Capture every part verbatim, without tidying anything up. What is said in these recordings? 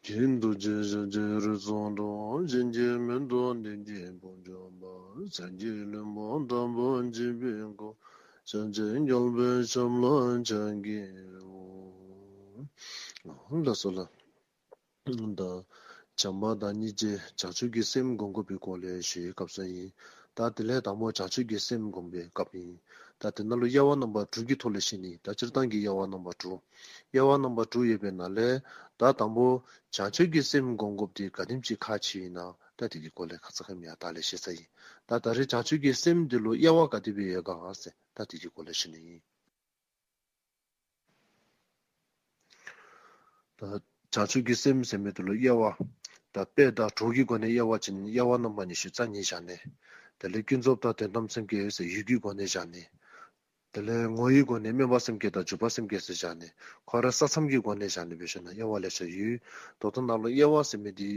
ཀྱེ་རྡོ་རྗེ་ཞབས་ཀྱི་རི་ཚོགས་དྲུང་། གཞན་གྱིས་མི་ཐུབ་བདེ་གཤེགས་དཔུང་འཇོམས་པ། སངས་རྒྱས་ལྷུན་པོ་ལྟ་བུར་བརྗིད་པའི་སྐུ། ཕྱག་འཚལ་མགོན་པོའི་ཞབས་ལ་ཕྱག་འཚལ་ལོ། ལགས་སོ་ལགས། ད་བྱམས་པ་དང་སྙིང་རྗེ་བྱང་ཆུབ་ཀྱི་སེམས་སྒོམ་དགོ་པའི་སྐོར་ལས་ཞུ་བའི་སྐབས་སུ་ཨིན། ད་དེ་ལས་དང་པོ་བྱང་ཆུབ་ཀྱི་སེམས་སྒོམ་པའི་སྐབས་ཨིན། ད་དེ་ནང་ལུ་དབྱེ་བ་རྣམ་པ་དྲུག་གི་ཐོག་ལས་བཤད་ནི། ད་སྤྱིར་བཏང་གི་དབྱེ་བ་རྣམ་པ་དྲུག། དབྱེ་བ་རྣམ་པ་དྲུག་ཡོད་པའི་ནང་ལས་ད་དང་པོ་བྱང་ཆུབ་ཀྱི་སེམས་སྒོམ་དགོཔ་དེ་ག་དེམ་ཅིག་ཁག་ཆེ་ཨིན་ན། ད་དེ་གི་སྐོར་ལས་ཁ་ཙ་ཁ་ཉིནམ་ཡང་ད་ལས་བཤད་ཚར་ཡི། ད་ད་རེས་བྱང་ཆུབ་ཀྱི་སེམས་དེ་ལུ་དབྱེ་བ་ག་དེ་སྦེ་ཡོད་ག་ཟེར་ད་དེ་གི་སྐོར་ལས་ཞུ་ནི་ཨིན། ད་བྱང་ཆུབ་ཀྱི་སེམས་ཟེར་མི་དེ་ལུ་དབྱེ་བ། ད་དཔེ་དང་གྲོགས་ཀྱི་སྒོ་ནས་དབྱེ་བ་ཅིན་དབྱེ་བ་རྣམ་པ་ཉི་ཤུ་རྩ་གཉིས་བཞག་ནི། དེ་ལས་ཀུན་རྫོབ་དང་དོན་དམ་སེམས་བསྐྱེད་ཟེར་ཡུལ་གྱི་སྒོ་ནས་བཞག་ནི། དེ་ལས་ངོ་བོའི་སྒོ་ནས་སྨོན་པ་སེམས་བསྐྱེད་དང་འཇུག་པ་སེམས་བསྐྱེད་ཟེར་བཞག་ནི། ཁོ་ར་ས་མཚམས་ཀྱི་སྒོ་ནས་བཞག་ནི་འབད་ཞིན་ན་དབྱེ་བ་ལེ་ཤ་ཡོད། ད་ལྟོ་ནཱ་ལུ་དབྱེ་བ་ཟེར་མི་དེ་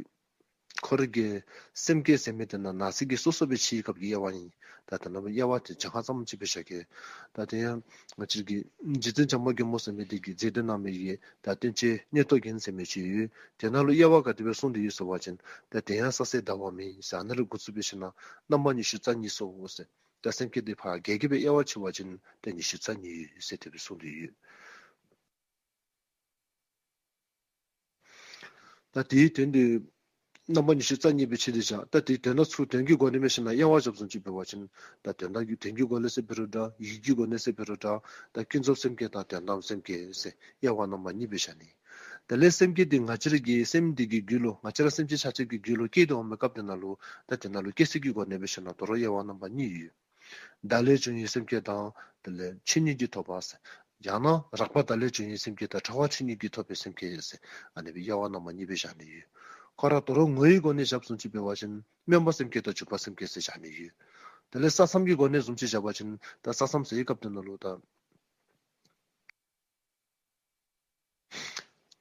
ཁོ་རའི་གི་སེམས་བསྐྱེད་ཟེར་མི་དེ་ནང་ན་ས་གི་སོ་སོ་སྦེ་ཕྱེ་སྐབས་ཀྱི་དབྱེ་བ་ཨིན། ད་དེ་ནང་དབྱེ་བ་དེ་གྱངས་ཁ་ཙམ་ཅིག་སྦེ་བཞག་གེ། ད་དེ་ཡང་ང་བཅས་ཀྱི་རྗེ་བཙུན་བྱམས་པ་མགོན་པོ་ཟེར་མི་དེ་གིས་མཛད་དེ་གནང་མི་གི་ད་སྟོན་བཅོས་མངོན་རྟོགས་རྒྱན་ཟེར་མི་ཅིག་ཡོད། དེ་ནང་ལུ་དབྱེ་བ་ག་དེ་སྦེ་གསུངས་ཏེ་ཡོད་ཟེར་བ་ཅིན་ད་དེ་ཡང་ས་གསལ་ཟླ་བ་མེ་ཟེར་ཨ་ནི་ལས་འགོ་བཙུགས་འབད་ཞིན་ན་རྣམ་པ་ཉི་ཤུ་རྩ་གཉིས་སོ་ཟེར། ད་སེམས་བསྐྱེད་དེ་ཕར་རྒྱས་རྒྱས་སྦེ་དབྱེ་བ་ཕྱེ་བ་ཅིན་ད་ཉི་ཤུ་རྩ་གཉིས་ཡོད་ཟེར་དེ་སྦེ་གསུངས་ཏེ་ཡོད། ད་དེའི་དོན་དེ་རྣམ་པ་ཉི་ཤུ་རྩ་གཉིས་སྦེ་ཕྱེ་སྟེ་བཞག། ད་དེའི་དོན་དག་ཚུ་དོན་གྱི་སྒོ་ནས་འབད་ཞིན་ན་དབྱེ་བ་རྐྱབ་བཟུམ་ཅིག་འབད་བ་ཅིན་ད་དོན་དག་གི་དོན་གྱི་སྒོ་ལས་ཟེར་འབད་རུང་འདྲ། ཡུལ་གྱི་སྒོ་ནས་ཟེར་འབད་རུང་འདྲ། ད་ཀུན་རྫོབ་སེམས་བསྐྱེད་དང་དོན་དམ་སེམས་བསྐྱེད་ཟེར་དབྱེ་བ་རྣམ་པ་གཉིས་སྦེ་བཞག་ནི། དེ་ལས་སེམས་བསྐྱེད་དེ་ང་བཅས་ར་གི་སེམས་འདི་གི་རྒྱུད་ལུ་ང་བཅས་ར་སེམས་ཅན་ཆ་ཁྱབ་ཀྱི་རྒྱུད་ལུ་སྐྱེས་ཏེ་འོང་བའི་སྐབས་དེ་ནང་ལུ་ད་དེ་ནང་ལུ་སྐྱེ་ཚུལ་གྱི་སྒོ་ནས་འབད་ཞིན་ན་དོ་རུང་དབྱེ་བ་རྣམ་པ་གཉིས་ཡོད། བརྡ་ལས་བྱུང་བའི་སེམས་བསྐྱེད་དང་དེ་ལས་ཆོས་ཉིད་ཀྱིས་ཐོབ་པ་ཟེར། ཡང་ན་རགས་པ་བརྡ་ལས་བྱུང་བའི་སེམས་བསྐྱེད་དང་ཕྲ་བ་ཆོས་ཉིད་ཀྱིས་ཐོབ་པའི་སེམས་བསྐྱེད་ཟེར་ཨ་ནི་སྦེ་དབྱེ་བ་རྣམ་པ་གཉིས་སྦེ་བཞག་ནི་ཡོད། ཁོ་ར་དོ་རུང་ངོ་བོའི་སྒོ་ནས་བཞག་བཟུམ་ཅིག་འབད་བ་ཅིན་སྨོན་པ་སེམས་བསྐྱེད་དང་འཇུག་པ་སེམས་བསྐྱེད་ཟེར་བཞག་ནི་ཡོད། དེ་ལས་ས་མཚམས་ཀྱི་སྒོ་ནས་བཟུམ་ཅིག་བཞག་པ་ཅིན་ད་ས་མཚམས་ཟེར་བའི་སྐབས་དེ་ནང་ལུ་ད་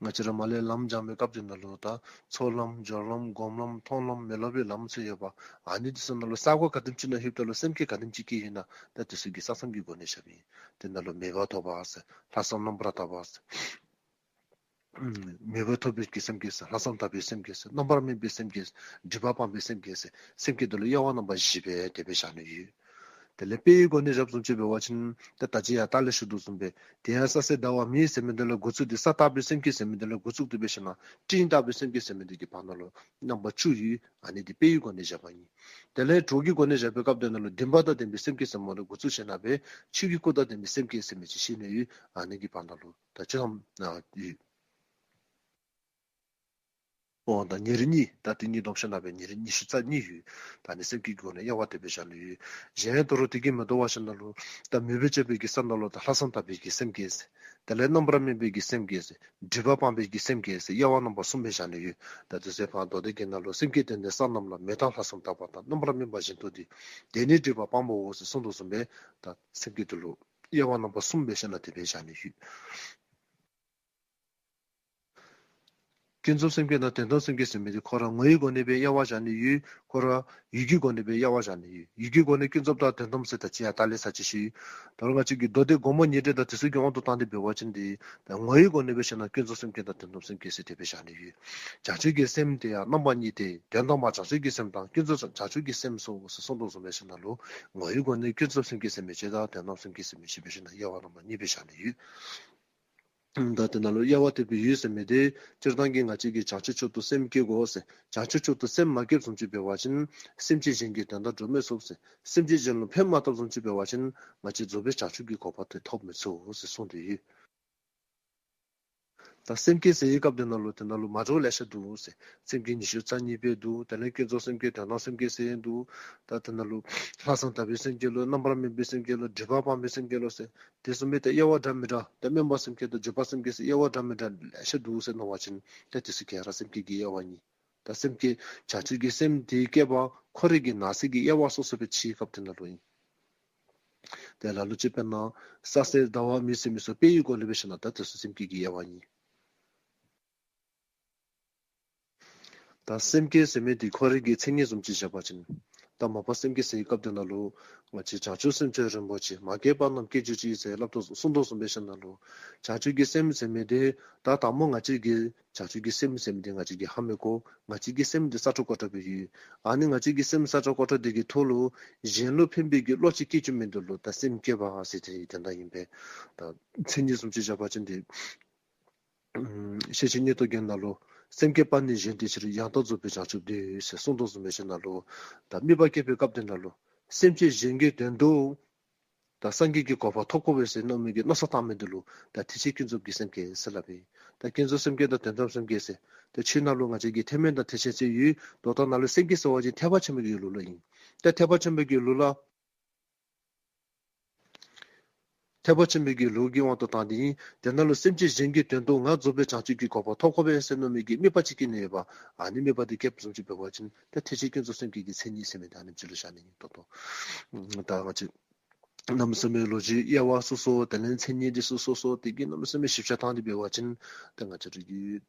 ང་བཅས་ར་མར་ལས་ལམ་སྦྱང་བའི་སྐབས་དེ་ནང་ལུ་ད་ཚོགས་ལམ་སྦྱོར་ལམ་སྒོམ་ལམ་མཐོང་ལམ་མི་སློབ་པའི་ལམ་ཚུ་ཡོདཔ། ཨ་ནི་དེ་ཚུ་ནང་ལུ་ས་གོ་ག་དེམ་ཅིག་ནང་ལྷོདཔ་ད་ལུ་སེམས་བསྐྱེད་ག་དེམ་ཅིག་སྐྱེས་ཡི་ན་ད་དེ་ཚུ་གི་ས་མཚམས་ཀྱི་སྒོ་ནས་བཞགཔ་ཨིན། དེ་ནང་ལུ་མོས་པ་ཐོབ་པ་ཟེར་ལྷག་བསམ་རྣམ་པར་དག་པ་ཟེར་མོས་པ་ཐོབ་པའི་གི་སེམས་བསྐྱེད་ཟེར་ལྷག་བསམ་དག་པའི་སེམས་བསྐྱེད་ཟེར་རྣམ་པར་སྨིན་པའི་སེམས་བསྐྱེད་ཟེར་སྒྲིབ་པ་སྤངས་པའི་སེམས་བསྐྱེད་ཟེར་སེམས་བསྐྱེད་དེ་ལུ་དབྱེ་བ་རྣམ་པ་བཞི་སྦེ་དེ་སྦེ་བཞག་ནི་ཡོད། དེ་ལས་དཔེའི་སྒོ་ནས་བཞག་བཟུམ་ཅིག་འབད་བ་ཅིན་ད་ད་ཅི་ཡང་ད་ལས་ཞུ་དོ་བཟུམ་སྦེ་དེ་ཡང་ས་གསལ་ཟླ་བ་མེ་ཟེར་མི་དེ་ལས་འགོ་བཙུགས་ཏེ་ས་བརྟག་པའི་སེམས་བསྐྱེད་ཟེར་མི་དེ་ལས་འགོ་བཙུགས་ཏེ་འབད་ཞིན་ན་སྤྲིན་བརྟག་པའི་སེམས་བསྐྱེད་ཟེར་མི་དེ་གི་བར་ན་ལུ་རྣམ་པ་བཅུ་ཡོད། ཨ་ནི་དེ་དཔེའི་སྒོ་ནས་བཞག་པ་ཨིན། དེ་ལས་གྲོགས་ཀྱི་སྒོ་ནས་བཞག་པའི་སྐབས་དེ་ནང་ལུ་འདུན་པ་དང་ལྡན་པའི་སེམས་བསྐྱེད་ཟེར་མི་ལས་འགོ་བཙུགས་ཞིན་ན་སྦེ་ཆོས་ཀྱི་སྐུ་དང་ལྡན་པའི་སེམས་བསྐྱེད་ཟེར་མི་ཅིག་བཤད་ནི་ཡོད། ཨ་ནི་གི་བར་ན་ལུ་ད་བཅུ་ཐམ་ཨ་ཡོད། འོ་ད་ཉེར་གཉིས། ད་དེ་གཉིས་བསྡོམས་ཞིན་ན་སྦེ་ཉེར་གཉིས་ཉི་ཤུ་རྩ་གཉིས་ཡོད། ད་ནི་སེམས་བསྐྱེད་ཀྱི་སྒོ་ནས་དབྱེ་བ་དེ་སྦེ་བཞག་ནི་ཡོད། གཞན་དོ་རུང་དེ་གིས་མི་དོ་བ་ཞིན་ན་ལུ་ད་མོས་པས་དཔྱད་པའི་གི་ས་ནང་ལུ་ད་ལྷག་བསམ་དག་པའི་གི་སེམས་བསྐྱེད་ཟེར། དེ་ལས་རྣམ་པར་སྨིན་པའི་གི་སེམས་བསྐྱེད་ཟེར། སྒྲིབ་པ་སྤངས་པའི་གི་སེམས་བསྐྱེད་ཟེར་དབྱེ་བ་རྣམ་པ་གསུམ་སྦེ་བཞག་ནི་ཡོད། ད་དེ་ཚུ་ཕར་མདོ་སྡེ་གི་ནང་ལུ་སེམས་བསྐྱེད་དོན་ལྡན་ས་རྣམས་ལ་མོས་དང་ལྷག་བསམ་དག་པ་དང་རྣམ་པར་སྨིན་པ་བཞིན་དུ་སྟེ། དེ་ནི་སྒྲིབ་པ་སྤངས་པའོ་ཟེར་གསུངས་དོ་བཟུམ་སྦེ་ད་སེམས་བསྐྱེད་དེ་ལུ་དབྱེ་བ་རྣམ་པ་གསུམ་སྦེ་བཞག་ན་དེ་སྦེ་བཞག་ནི་ཡོད། ཀུན་རྫོབ་སེམས་བསྐྱེད་དང་དོན་དམ་སེམས་བསྐྱེད་ཟེར་མི་དེ་ཁོ་ར་ངོ་བོའི་སྒོ་ནས་སྦེ་དབྱེ་བ་བཞག་ནི་ཡོད། ཁོ་ར་ཡུལ་གྱི་སྒོ་ནས་སྦེ་དབྱེ་བ་བཞག་ནི་ཡོད། ཡུལ་གྱི་སྒོ་ནས་ཀུན་རྫོབ་དང་དོན་དམ་ཟེར་ད་ཅི་ཡང་ད་ལས་ས་ཅིག་ཞུ་ཡི། ད་རུང་ང་བཅས་ཀྱི་མདོ་སྡེ་སྒོམ་པ་ཉེར་སྦྲེལ་དང་དེ་ཚུ་གི་དབང་དུ་བཏང་སྟེ་འབད་བ་ཅིན་དེ་ད་ངོ་བོའི་སྒོ་ནས་སྦེ་བཤད་ན་ཀུན་རྫོབ་སེམས་བསྐྱེད་དང་དོན་དམ་སེམས་བསྐྱེད་ཟེར་དེ་སྦེ་བཞག་ནི་ཡོད། བྱང་ཆུབ་ཀྱི་སེམས་དེ་ཡང་རྣམ་པ་གཉིས་ཏེ། དོན་དམ་པ་བྱང་ཆུབ་ཀྱི་སེམས་དང་ཀུན་རྫོབ་བྱང་ཆུབ་ཀྱི་སེམས་སོ་ཟེར་གསུངས་དོ་བཟུམ་སྦེ་བཤད་ན་ལུ་ངོ་བོའི་སྒོ་ནས་ཀུན་རྫོབ་སེམས་བསྐྱེད་ཟེར་མི་ཅིག་དང་དོན་དམ་སེམས་བསྐྱེད་ཟེར་མི་ཅིག་སྦེ་བཤད་ན་དབྱེ་བ་རྣམ་པ་གཉིས་སྦེ་བཞག་ནི་ཡོད། ད་དེ་ནང་ལུ་དབྱེ་བ་དེ་སྦེ་ཡོད་ཟེར་མི་དེ་སྤྱིར་བཏང་གི་ང་བཅས་ཀྱིས་བྱང་ཆུབ་མཆོག་ཏུ་སེམས་བསྐྱེད་དགོ་ཟེར། བྱང་ཆུབ་མཆོག་ཏུ་སེམས་མ་བསྐྱེད་བཟུམ་ཅིག་འབད་བ་ཅིན་སེམས་ཅན་གཞན་གྱི་དོན་དག་སྒྲུབ་མི་ཚུགས་ཟེར། སེམས་ཅན་གཞན་ལུ་ཕན་མ་ཐོགས་བཟུམ་ཅིག་འབད་བ་ཅིན་ང་བཅས་རྫོགས་པའི་བྱང་ཆུབ་ཀྱི་གོ་འཕང་དེ་ཐོབ་མི་ཚུགས་ཟེར་གསུངས་ཏེ་ཡོད། ད་སེམས་བསྐྱེད་ཟེར་བའི་སྐབས་དེ་ནང་ལུ་དེ་ནང་ལུ་མ་འདྲཝ་ལེ་ཤ་འདུག་ཟེར། སེམས་བསྐྱེད་ཉི་ཤུ་རྩ་གཉིས་སྦེ་འདུག། དེ་ལས་ཀུན་རྫོབ་སེམས་བསྐྱེད་དོན་དམ་སེམས་བསྐྱེད་ཟེར་འདུག། ད་དེ་ནང་ལུ་ལྷག་བསམ་དག་པའི་སེམས་བསྐྱེད་ལོ། རྣམ་པར་སྨིན་པའི་སེམས་བསྐྱེད་ལོ། སྒྲིབ་པ་སྤངས་པའི་སེམས་བསྐྱེད་ལོ་ཟེར། དེ་གསུམ་སྦེ་ད་དབྱེ་བ་འདྲ་མི་འདྲ། ད་སྨོན་པ་སེམས་བསྐྱེད་དང་འཇུག་པ་སེམས་བསྐྱེད་ཟེར་དབྱེ་བ་འདྲ་མི་འདྲ་ལེ་ཤ་འདུག་ཟེར་མནོ་བ་ཅིན་ད་དེ་ཚུ་ག་ར་སེམས་བསྐྱེད་ཀྱི་དབྱེ་བ་ཨིན། ད་སེམས་བསྐྱེད་བྱང་ཆུབ་ཀྱི་སེམས་དེ་བསྐྱེད་པ་ཁོ་རའི་གི་ནང་གསེས་ཀྱི་དབྱེ་བ་སོ་སོ་སྦེ་ཕྱེ་བའི་སྐབས་དེ་ནང་ལུ་ཨིན། དེ་ལ་ལུ་ཅིག་དཔེར་ན་ས་གསལ་ཟླ་བ་མེ་ཟེར་མི་ཚུ་དཔེ་ཡི་སྒོ་ལས་འབད་ཞིན་ན་ད་དེ་ཚུ་སེམས་བསྐྱེད་ཀྱི་དབྱེ་བ་ཨིན། ད་སེམས་བསྐྱེད་ཟེར་མི་དེ་ཁོ་རའི་གི་མཚན་ཉིད་བཟུམ་ཅིག་བཞག་པ་ཅིན། ད་མ་པ་སེམས་བསྐྱེད་ཟེར་བའི་སྐབས་དེ་ནང་ལུ་ང་བཅས་བྱང་ཆུབ་སེམས་མཆོག་རིན་པོ་ཆེ། མ་སྐྱེས་པ་རྣམས་སྐྱེ་གྱུར་ཅིག་ཟེར་སླབ་དོ་གསུངས་དོ་བཟུམ་སྦེ་ཞིནམ་ལས་བྱང་ཆུབ་ཀྱི་སེམས་ཟེར་མི་དེ་ད་དང་པོ་ང་བཅས་ཀྱིས་བྱང་ཆུབ་ཀྱི་སེམས་ཟེར་མི་དེ་ང་བཅས་ཀྱིས་ཧ་མི་གོ། ང་བཅས་ཀྱི་སེམས་དེ་ས་ཁྲ་ཀོ་ཁྲ་སྦེ་ཡོད། ཨ་ནི་ང་བཅས་ཀྱི་སེམས་ས་ཁྲ་ཀོ་ཁྲ་དེ་གི་ཐོག་ལུ་གཞན་ལུ་ཕན་པའི་གི་བློ་ཅིག་སྐྱེ་བཅུག་མི་འདི་ལུ་ད་སེམས་བསྐྱེད་པ་ཟེར་དེ་དོན་དག་ཨིན་པས། ད་མཚན་ཉིད་བཟུམ་ཅིག་བཞག་པ་ཅིན་དེ་ཤེར་ཕྱིན་སྙིང་སྟོབས་རྒྱན་ནང་ལུ་སེམས་བསྐྱེད་པ་ནི་གཞན་དོན་ཕྱིར། ཡང་དག་རྫོགས་པའི་བྱང་ཆུབ་འདོད་ཟེར་གསུངས་དོ་བཟུམ་སྦེ་ཞིནམ་ལས་ད་དམིགས་པ་བསྐྱེད་པའི་སྐབས་དེ་ནང་ལུ་སེམས་ཅན་གཞན་གྱི་དོན་དུ་ད་སངས་རྒྱས་ཀྱི་གོ་འཕང་ཐོབ་དགོ་པས་ཟེར་མནོ་མི་གི་མནོ་བསམ་བཏང་མི་འདི་ལུ་ད་ཐེག་ཆེན་ཀུན་རྫོབ་ཀྱི་སེམས་བསྐྱེད་ཟེར་སླབ་ཨིན། ད་ཀུན་རྫོབ་སེམས་བསྐྱེད་དང་དོན་དམ་སེམས་བསྐྱེད་ཟེར། ད་ཆོས་ནང་ལུ་ང་བཅས་ཀྱི་ཐེག་དམན་དང་ཐེག་ཆེན་ཟེར་ཡོད། མདོར་བསྡུ་ན་ལུ་སེམས་བསྐྱེད་ཟེར་བ་ཅིན་ཐེག་པ་ཆེན་པོའི་གི་ལུགས་ལ་ཨིན། ད་ཐེག་པ་ཆེན་པོའི་གི་ལུགས་ལ་ཐེག་པ་ཆེན་པོའི་གི་ལུགས་ཀྱི་དབང་དུ་བཏང་སྟེ་ཨིན། དེ་ནང་ལུ་སེམས་ཅན་གཞན་གྱི་དོན་དུ་ང་རྫོགས་པའི་བྱང་ཆུབ་ཀྱི་གོ་འཕང་ཐོབ་དགོ་པས་ཟེར་མནོ་མི་གི་དམིགས་པ་ཅིག་བསྐྱེད་ནི་ཡོདཔ། ཨ་ནི་དམིགས་པ་དེ་བསྐྱེདཔ་བཟུམ་ཅིག་འབད་བ་ཅིན་ད་ཐེག་ཆེན་ཀུན་རྫོབ་སེམས་བསྐྱེད་ཀྱི་མཚན་ཉིད་ཟེར་མི་དེ་ཨ་ནེམ་ཅིག་ལུ་བཞག་ནི་ཨིན། ད་ལྟོ་ད་ང་བཅས་གནམ་མེད་ས་མེད་ལོ་རྒྱུས་དབྱེ་བ་སོ་སོ་དེ་ལས་མཚན་ཉིད་དེ་ཚུ་སོ་སོ་དེ་གི་གནམ་མེད་ས་མེད་ཞིབ་ཆ་བཏང་སྟེ་འབད་བ་ཅིན་ད་ང་བཅས་ར་གི་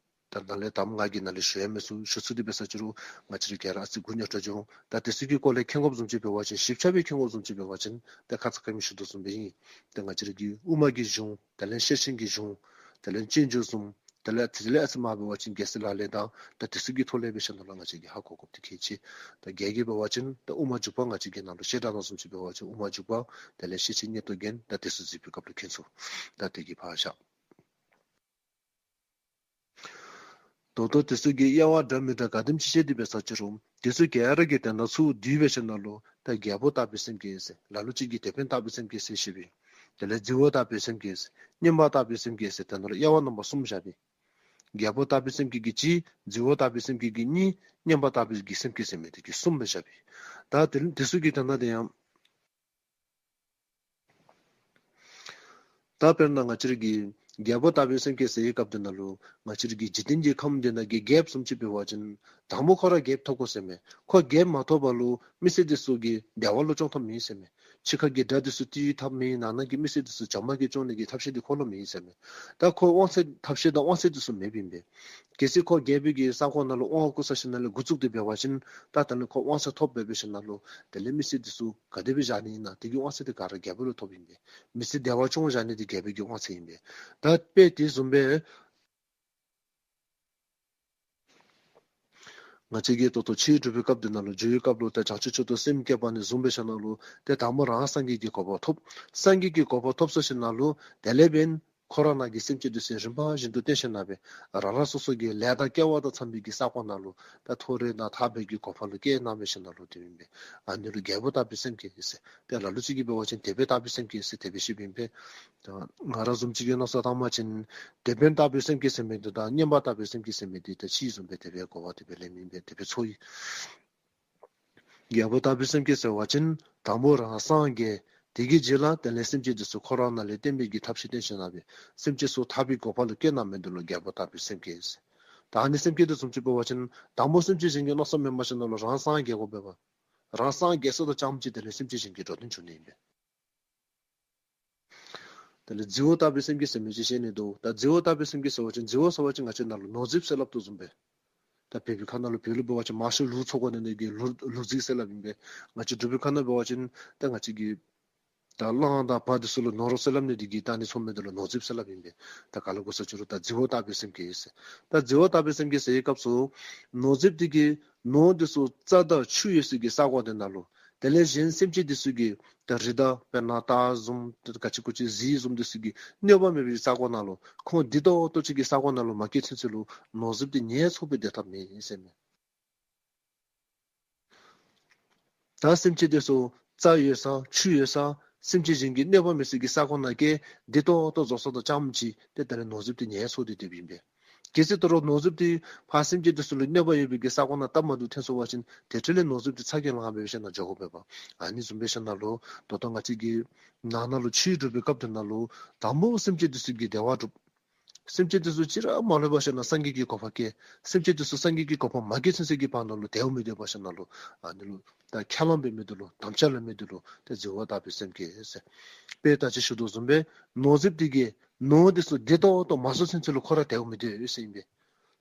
ད་ནཱ་ལས་ད་ང་གིས་ནཱ་ལས་ཞུ་ཡང་མི་ཚུགས། ཞུ་ཚུགས་ཏེ་འབད་ས་ཅིག་རུང་ང་བཅས་ར་ག་ར་ཨ་ཙི་མགུ་ཉོག་དྲགས་འགྱོ་འོང་། ད་དེ་ཚུ་གི་སྐོར་ལས་མཁྱེན་དགོཔ་བཟུམ་ཅིག་འབད་བ་ཅིན་ཞིབ་ཆ་སྦེ་མཁྱེན་དགོཔ་བཟུམ་ཅིག་འབད་བ་ཅིན་ད་ཁ་ཙ་ཁ་ཉིནམ་ཞུ་དོ་བཟུམ་སྦེ་ཨིན། ད་ང་བཅས་ར་གི་དབུ་མ་གི་གཞུང་དེ་ལས་ཤེར་ཕྱིན་གྱི་གཞུང་དེ་ལས་སྤྱོད་འཇུག་བཟུམ་དེ་ལས་དེ་ལས་ཨ་ཙི་མར་འབད་བ་ཅིན་རྒྱལ་སྲས་ལག་ལེན་དང་ད་དེ་ཚུ་གི་ཐོག་ལས་འབད་ཞིནམ་ལས་ང་བཅས་ཀྱིས་ཧ་གོ་དགོཔ་དེ་གལ་ཆེ། ད་རྒྱས་ཀྱི་འབད་བ་ཅིན་ད་དབུ་མ་འཇུག་པ་ང་བཅས་ཀྱིས་ནཱ་ལུ་བཤད་གྲྭ་ནང་བཟུམ་ཅིག་འབད་བ་ཅིན་དབུ་མ་འཇུག་པ་དེ་ལས་ཤེར་ཕྱིན་སྙིང་སྟོབས་རྒྱན་ད་དེ་ཚུ་གཟིགས་པའི་སྐབས་ལུ་མཁྱེན་ཚུགས། ད་དེ་གིས་ཕར་བཞག། ད་ལྟོ་དེ་ཚུ་གི་དབྱེ་བ་འདྲ་མི་འདྲ་ག་དེམ་ཅིག་བཤད་དེ་འབད་ས་ཅིག་རུང་དེ་ཚུ་ག་ར་གི་དོན་དག་ཚུར་བསྡུ་འབད་ཞིནམ་ལས་ད་རྒྱལ་པོ་ལྟ་བུའི་སེམས་བསྐྱེད་ཟེར། ལ་ལུ་ཅིག་གིས་དེད་དཔོན་ལྟ་བུའི་སེམས་བསྐྱེད་ཟེར་བཤད་པས། དེ་ལས་རྫི་བོ་ལྟ་བུའི་སེམས་བསྐྱེད་ཟེར། མཉན་པ་ལྟ་བུའི་སེམས་བསྐྱེད་ཟེར། དེ་ནང་ལུ་དབྱེ་བ་རྣམ་པ་གསུམ་བཞག་པས། རྒྱལ་པོ་ལྟ་བུའི་སེམས་བསྐྱེད་ཀྱི་གཅིག། རྫི་བོ་ལྟ་བུའི་སེམས་བསྐྱེད་ཀྱི་གཉིས། མཉན་པ་ལྟ་བུའི་གི་སེམས་བསྐྱེད་ཟེར་མི་དེ་གི་གསུམ་སྦེ་བཞག་པས། ད་དེ་དེ་ཚུ་གི་དོན་དག་དེ་ཡང་ད་དཔེར་ན་ང་བཅས་ར་གི་རྒྱལ་པོ་ལྟ་བུའི་སེམས་བསྐྱེད་ཟེར་བའི་སྐབས་དེ་ནང་ལུ་ང་བཅས་ར་གི་འཇིག་རྟེན་གྱི་ཁམས་འདི་ནང་གི་རྒྱལཔོ་བཟུམ་ཅིག་འབད་བ་ཅིན་དང་པོ་ཁོ་ར་རྒྱལཔོ་ཐོབ་དགོ་ཟེར་མས། ཁོ་རྒྱལཔོ་མ་ཐོབ་པ་ལུ་མི་སེར་དེ་ཚུ་གི་བདེ་བ་ལུ་སྐྱོང་ཐབས་མེད་ཟེར་མས། ཕྱི་ཁ་གི་དགྲ་དེ་ཚུ་བཏུལ་ཐབས་མེད། ནང་ན་གི་མི་སེར་དེ་ཚུ་བྱམས་པ་གིས་སྐྱོང་ནི་གི་ཐབས་ཤེས་དེ་ཁོ་ལུ་མེད་ཟེར་མས། ད་ཁོ་དབང་ཚད་ཐབས་ཤེས་དང་དབང་ཚད་དེ་ཚུ་མེདཔ་ཨིན་པས། གལ་སྲིད་ཁོ་རྒྱལ་པོའི་གི་ས་ཁོངས་ནང་ལུ་དབང་བསྐུར་ས་ཞིནམ་ལས་འགོ་བཙུགས་ཏེ་འབད་བ་ཅིན་ད་ད་ལས་ཁོ་དབང་ཚད་ཐོབ་སྦེ་འབད་ཞིནམ་ལས་དེ་ལས་མི་སེར་དེ་ཚུ་ག་དེ་སྦེ་བཞག་ནི་ཨིན་ན། དེ་གི་དབང་ཚད་དེ་ག་ར་རྒྱལ་པོ་ལུ་ཐོབ་ཨིན་པས། མི་སེར་བདེ་བ་སྐྱོང་བཞག་ནི་དེ་རྒྱལ་པོའི་གི་དབང་ཚད་ཨིན་པས། ད་དཔེ་དེ་བཟུམ་སྦེ་ང་བཅས་ཀྱིས་ད་ལྟོ་ཆོས་སྒྲུབ་པའི་སྐབས་དེ་ནང་ལུ་སྦྱོར་བའི་སྐབས་ལུ་ད་བྱང་ཆུབ་མཆོག་ཏུ་སེམས་བསྐྱེད་པ་ནས་བཟུང་འབད་ཞིནམ་ལས་ཏེ་དང་པོ་རང་སངས་རྒྱས་ཀྱི་གོ་འཕང་ཐོབ། སངས་རྒྱས་ཀྱི་གོ་འཕང་ཐོབ་ཚར་ཞིནམ་ལས་དེ་ལས་འབདན་ཁོ་ར་ནང་གི་སེམས་ཅན་དེ་ཚུ་རིམ་པ་བཞིན་དུ་བསྟེན་ཞིནམ་ལས་རང་རང་སོ་སོ་གི་ལས་དང་སྐལ་བ་དང་འཚམས་པའི་གི་ས་ཁོངས་ནང་ལུ་ད་མཐོ་རིས་དང་ཐར་པའི་གི་གོ་འཕང་ལུ་བསྐྱལ་གནང་འབད་ཞིནམ་ལས་དེ་ཨིན་པས། ཨ་ནི་ལུ་རྒྱལ་པོ་ལྟ་བུའི་སེམས་བསྐྱེད་ཟེར། ཏེ་ལ་ལུ་ཅིག་གིས་འབད་བ་ཅིན་དེད་དཔོན་ལྟ་བུའི་སེམས་བསྐྱེད་ཟེར་དེ་སྦེ་བཤདཔ་ཨིན་པས། ད་ང་ར་བཟུམ་ཅིག་གིས་མནོ་བསམ་བཏང་བ་ཅིན་དེད་དཔོན་ལྟ་བུའི་སེམས་བསྐྱེད་ཟེར་མི་དེ་དང་མཉན་པ་ལྟ་བུའི་སེམས་བསྐྱེད་ཟེར་མི་དེ་ད་ཅིག་བཟུམ་སྦེ་དེ་སྦེ་གོ་བ་དེ་སྦེ་ལེནམ་ཨིན་པས། དེ་སྦེ་ཚོར་ཡི། རྒྱལ་པོ་ལྟ་བུའི་སེམས་བསྐྱེད་ཟེར་བ་ཅིན་དང་པོ་རང་སངས་རྒྱས། དེ་གི་རྗེས་ལ་དེ་ལས་སེམས་ཅན་དེ་ཚུ་ཁོ་ར་ནང་ལས་བསྟེན་པའི་གི་ཐབས་ཤེས་བསྟེན་ཞིནམ་ལས་སེམས་ཅན་ཚུ་ཐར་པའི་གོ་འཕང་ལུ་བསྐྱལ་གནང་མི་དེ་ལུ་རྒྱལ་པོ་ལྟ་བུའི་སེམས་བསྐྱེད་ཟེར། ད་ཨ་ནི་སེམས་བསྐྱེད་དེ་བཟུམ་ཅིག་འབད་བ་ཅིན་དང་པོ་སེམས་ཅན་གཞན་གྱི་མནོ་བསམ་མེན་པར་ཞིནམ་ལས་རང་སངས་རྒྱས་དགོ་པས་པ། རང་སངས་རྒྱས་སོ་དོ་ཙམ་ཅིག་དེ་ལས་སེམས་ཅན་གཞན་གྱི་འགྲོ་དོན་འབྱུང་ནི་ཨིན་པས། དེ་ལས་རྫི་བོ་ལྟ་བུའི་སེམས་བསྐྱེད་ཟེར་མི་ཅིག་བཤད་ནི་འདུག། ད་རྫི་བོ་ལྟ་བུའི་སེམས་བསྐྱེད་ཟེར་བ་ཅིན་རྫི་བོ་ཟེར་བ་ཅིན་ང་བཅས་ནཱ་ལུ་ནོར་རྫིཔ་ཟེར་སླབ་དོ་བཟུམ་སྦེ། ད་བོད་པའི་ཁ་ནང་ལུ་བོད་ལུ་འབད་བ་ཅིན་མང་ཤོས་ལུག་འཚོ་དགོ་ནི་དེ་གིས་ལུག་ལུག་རྫི་ཟེར་སླབ་ཨིན་པས། ང་བཅས་འབྲུག་པའི་ཁ་ནང་འབད་བ་ཅིན་ད་ང་བཅས་ཀྱི་ད་གླང་དང་བ་དེ་ཚུ་ལུ་ནོར་རོ་ཟེར་སླབ་ནི་དེ་གིས་ད་ཨ་ནི་འཚོ་མི་དེ་ལུ་ནོར་རྫིཔ་ཟེར་སླབ་ཨིན་པས། ད་ག་ལུ་གོ་ས་ཅིག་རུང་ད་རྫི་བོ་ལྟ་བུའི་སེམས་བསྐྱེད་ཟེར། ད་རྫི་བོ་ལྟ་བུའི་སེམས་བསྐྱེད་ཟེར་བའི་སྐབས་སུ་ནོར་རྫིཔ་དེ་གིས་ནོར་དེ་ཚུ་རྩྭ་དང་ཆུ་ཡོད་སའི་གི་ས་གོ་དེ་ནང་ལུ་དེ་ལས་གཞན་སེམས་ཅན་དེ་ཚུ་གི་ད་རི་དྭགས་དཔེར་ན་སྟག་བཟུམ་ག་ཅི་གུ་ཅི་གཟིག་བཟུམ་དེ་ཚུ་གི་གནོད་པ་མེད་པའི་ས་གོ་ནང་ལུ་ཁོང་བདེ་ཏོག་ཏོ་ཅིག་གི་ས་གོ་ནང་ལུ་མ་སྐྱེ་ཚུན་ཚོད་ལུ་ནོར་རྫིཔ་དེ་ངལ་འཚོ་སྦེ་སྡོད་ཐབས་མེད་ཟེར་མས། ད་སེམས་ཅན་དེ་ཚུ་རྩྭ་ཡོད་ས་ཆུ་ཡོད་ས་སེམས་ཅན་གཞན་གྱི་གནོད་པ་མེད་སའི་གི་ས་གོ་ནང་སྐྱེ་བདེ་ཏོག་ཏོ་བཟོ་སོ་དོ་ཙམ་ཅིག་ཏེ་དེ་ལས་ནོར་རྫིཔ་དེ་ངལ་འཚོ་སྟེ་སྡོདཔ་ཨིན་པས། གལ་སྲིད་ད་རུང་ནོར་རྫིཔ་དེ་ཕར་སེམས་ཅན་དེ་ཚུ་ལུ་གནོད་པ་ཡོད་པའི་གི་ས་གོ་ནང་བཏབ་མ་བཏུབ་ཐོན་སོང་བ་ཅིན་དེ་འཕྲོ་ལས་ནོར་རྫིཔ་དེ་ཚ་གྱང་ལང་སྦེ་འབད་ཞིནམ་ལས་འགྱོ་དགོ་པས་པ། ཨ་ནི་བཟུམ་འབད་ཞིནམ་ལས་ད་ལྟོ་ང་བཅས་ཀྱིས་ནང་ན་ལུ་ཆོས་སྒྲུབ་པའི་སྐབས་དེ་ནང་ལུ་དང་པོ་སེམས་ཅན་དེ་ཚུ་གི་བདེ་བ་སྒྲུབ། སེམས་ཅན་དེ་ཚུ་ཅིག་ར་མ་ལྷོད་པར་ཞིནམ་ལས་སངས་རྒྱས་ཀྱི་གོ་འཕང་བསྐྱལ། སེམས་ཅན་དེ་ཚུ་སངས་རྒྱས་ཀྱི་གོ་འཕང་མ་བསྐྱལ་ཚུན་ཚོད་ཀྱི་བར་ན་ལུ་དལཝ་མི་སྡོད་པར་ཞིནམ་ལས་ཨ་ནི་ལུ་ད་ཁས་བླངས་འབད་མི་དེ་ལུ་དམ་བཅའ་ལེན་མི་དེ་ལུ་ཏེ་རྫི་བོ་ལྟ་བུའི་སེམས་བསྐྱེད་ཟེར། དཔེ་ད་ཅི་ཞུ་དོ་བཟུམ་སྦེ་ནོར་རྫིཔ་དེ་གིས་ནོར་དེ་ཚུ་བདེ་ཏོག་ཏོ་མ་བཟོ་ཚུན་ཚོད་ལུ་ཁོ་ར་དལཝ་མི་སྡོད་ཟེར་ཨིན་པས།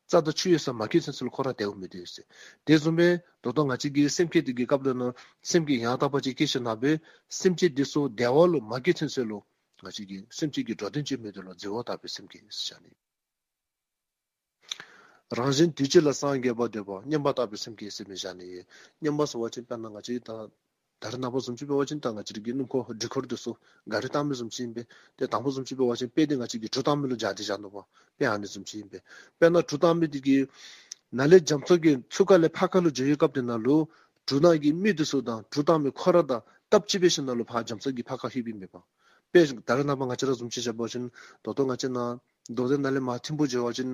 རྩ་དང་ཆུ་ཡོད་ས་མ་སྐྱེས་ཚུན་ཚོད་ལུ་ཁོ་ར་བདེཝ་མིན་འདུག་ཟེར། དེ་བཟུམ་སྦེ་ད་ལྟོ་ང་བཅས་ཀྱི་སེམས་བསྐྱེད་འདི་གི་སྐབས་ལུ་ནང་སེམས་བསྐྱེད་ཡང་དག་པ་ཅིག་བསྐྱེད་ཞིནམ་ལས་སེམས་ཅན་འདི་ཚུ་བདེ་བ་ལུ་མ་སྐྱེས་ཚུན་ཚོད་ལུ་ང་བཅས་ཀྱི་སེམས་ཅན་གྱི་འགྲོ་དོན་བྱེད་མི་འདི་ལུ་རྫི་བོ་ལྟ་བུའི་སེམས་བསྐྱེད་ཟེར་བཞག་ནི། རང་གཞན་དུས་གཅིག་ལ་སངས་རྒྱས་པ་འདོད་པ་མཉམ་པ་ལྟ་བུའི་སེམས་བསྐྱེད་ཟེར་མི་བཞག་ནི། མཉམ་པ་ཟེར་བ་ཅིན་དཔེར་ན་ང་བཅས་ད་ད་རེས་ནངས་པ་བཟུམ་ཅིག་འབད་བ་ཅིན་ད་ང་བཅས་རའི་གི་སྣུམ་འཁོར་འགྲུལ་འཁོར་འདི་ཚུ་ག་རི་བཏང་མི་བཟུམ་ཅིག་ཨིན་པས། ཏེ་དང་པ་བཟུམ་ཅིག་འབད་བ་ཅིན་དཔེ་འདི་ང་བཅས་ཀྱིས་གྲུ་བཏང་མི་ལུ་སྦྱར་ཏེ་བཞག་ནུག་པ། དཔེ་ཨ་ནི་བཟུམ་ཅིག་ཨིན་པས། དཔེར་ན་གྲུ་བཏང་མི་འདི་གིས་ནཱ་ལས་རྒྱ་མཚོ་གི་ཚུར་ཁ་ལས་ཕར་ཁ་ལུ་འགྱོ་བའི་སྐབས་འདི་ནང་ལུ་གྲུ་ནང་གི་མི་འདི་ཚུ་དང་གྲུ་བཏང་མི་ཁོ་ར་དང་སྟབས་གཅིག་སྦེ་ཞིནམ་ལས་ཕར་རྒྱ་མཚོ་གི་ཕར་ཁ་ལྷོད་པའི་མེད་པ། དཔེ་ད་རེས་ནངས་པ་ང་བཅས་ར་བཟུམ་ཅིག་བཞག་པ་ཅིན་ད་ལྟོ་ང་བཅས་ནཱ་རྡོ་སྡེ་ནང་ལས་མར་ཐིམ་ཕུག་འགྱོ་བ་ཅིན་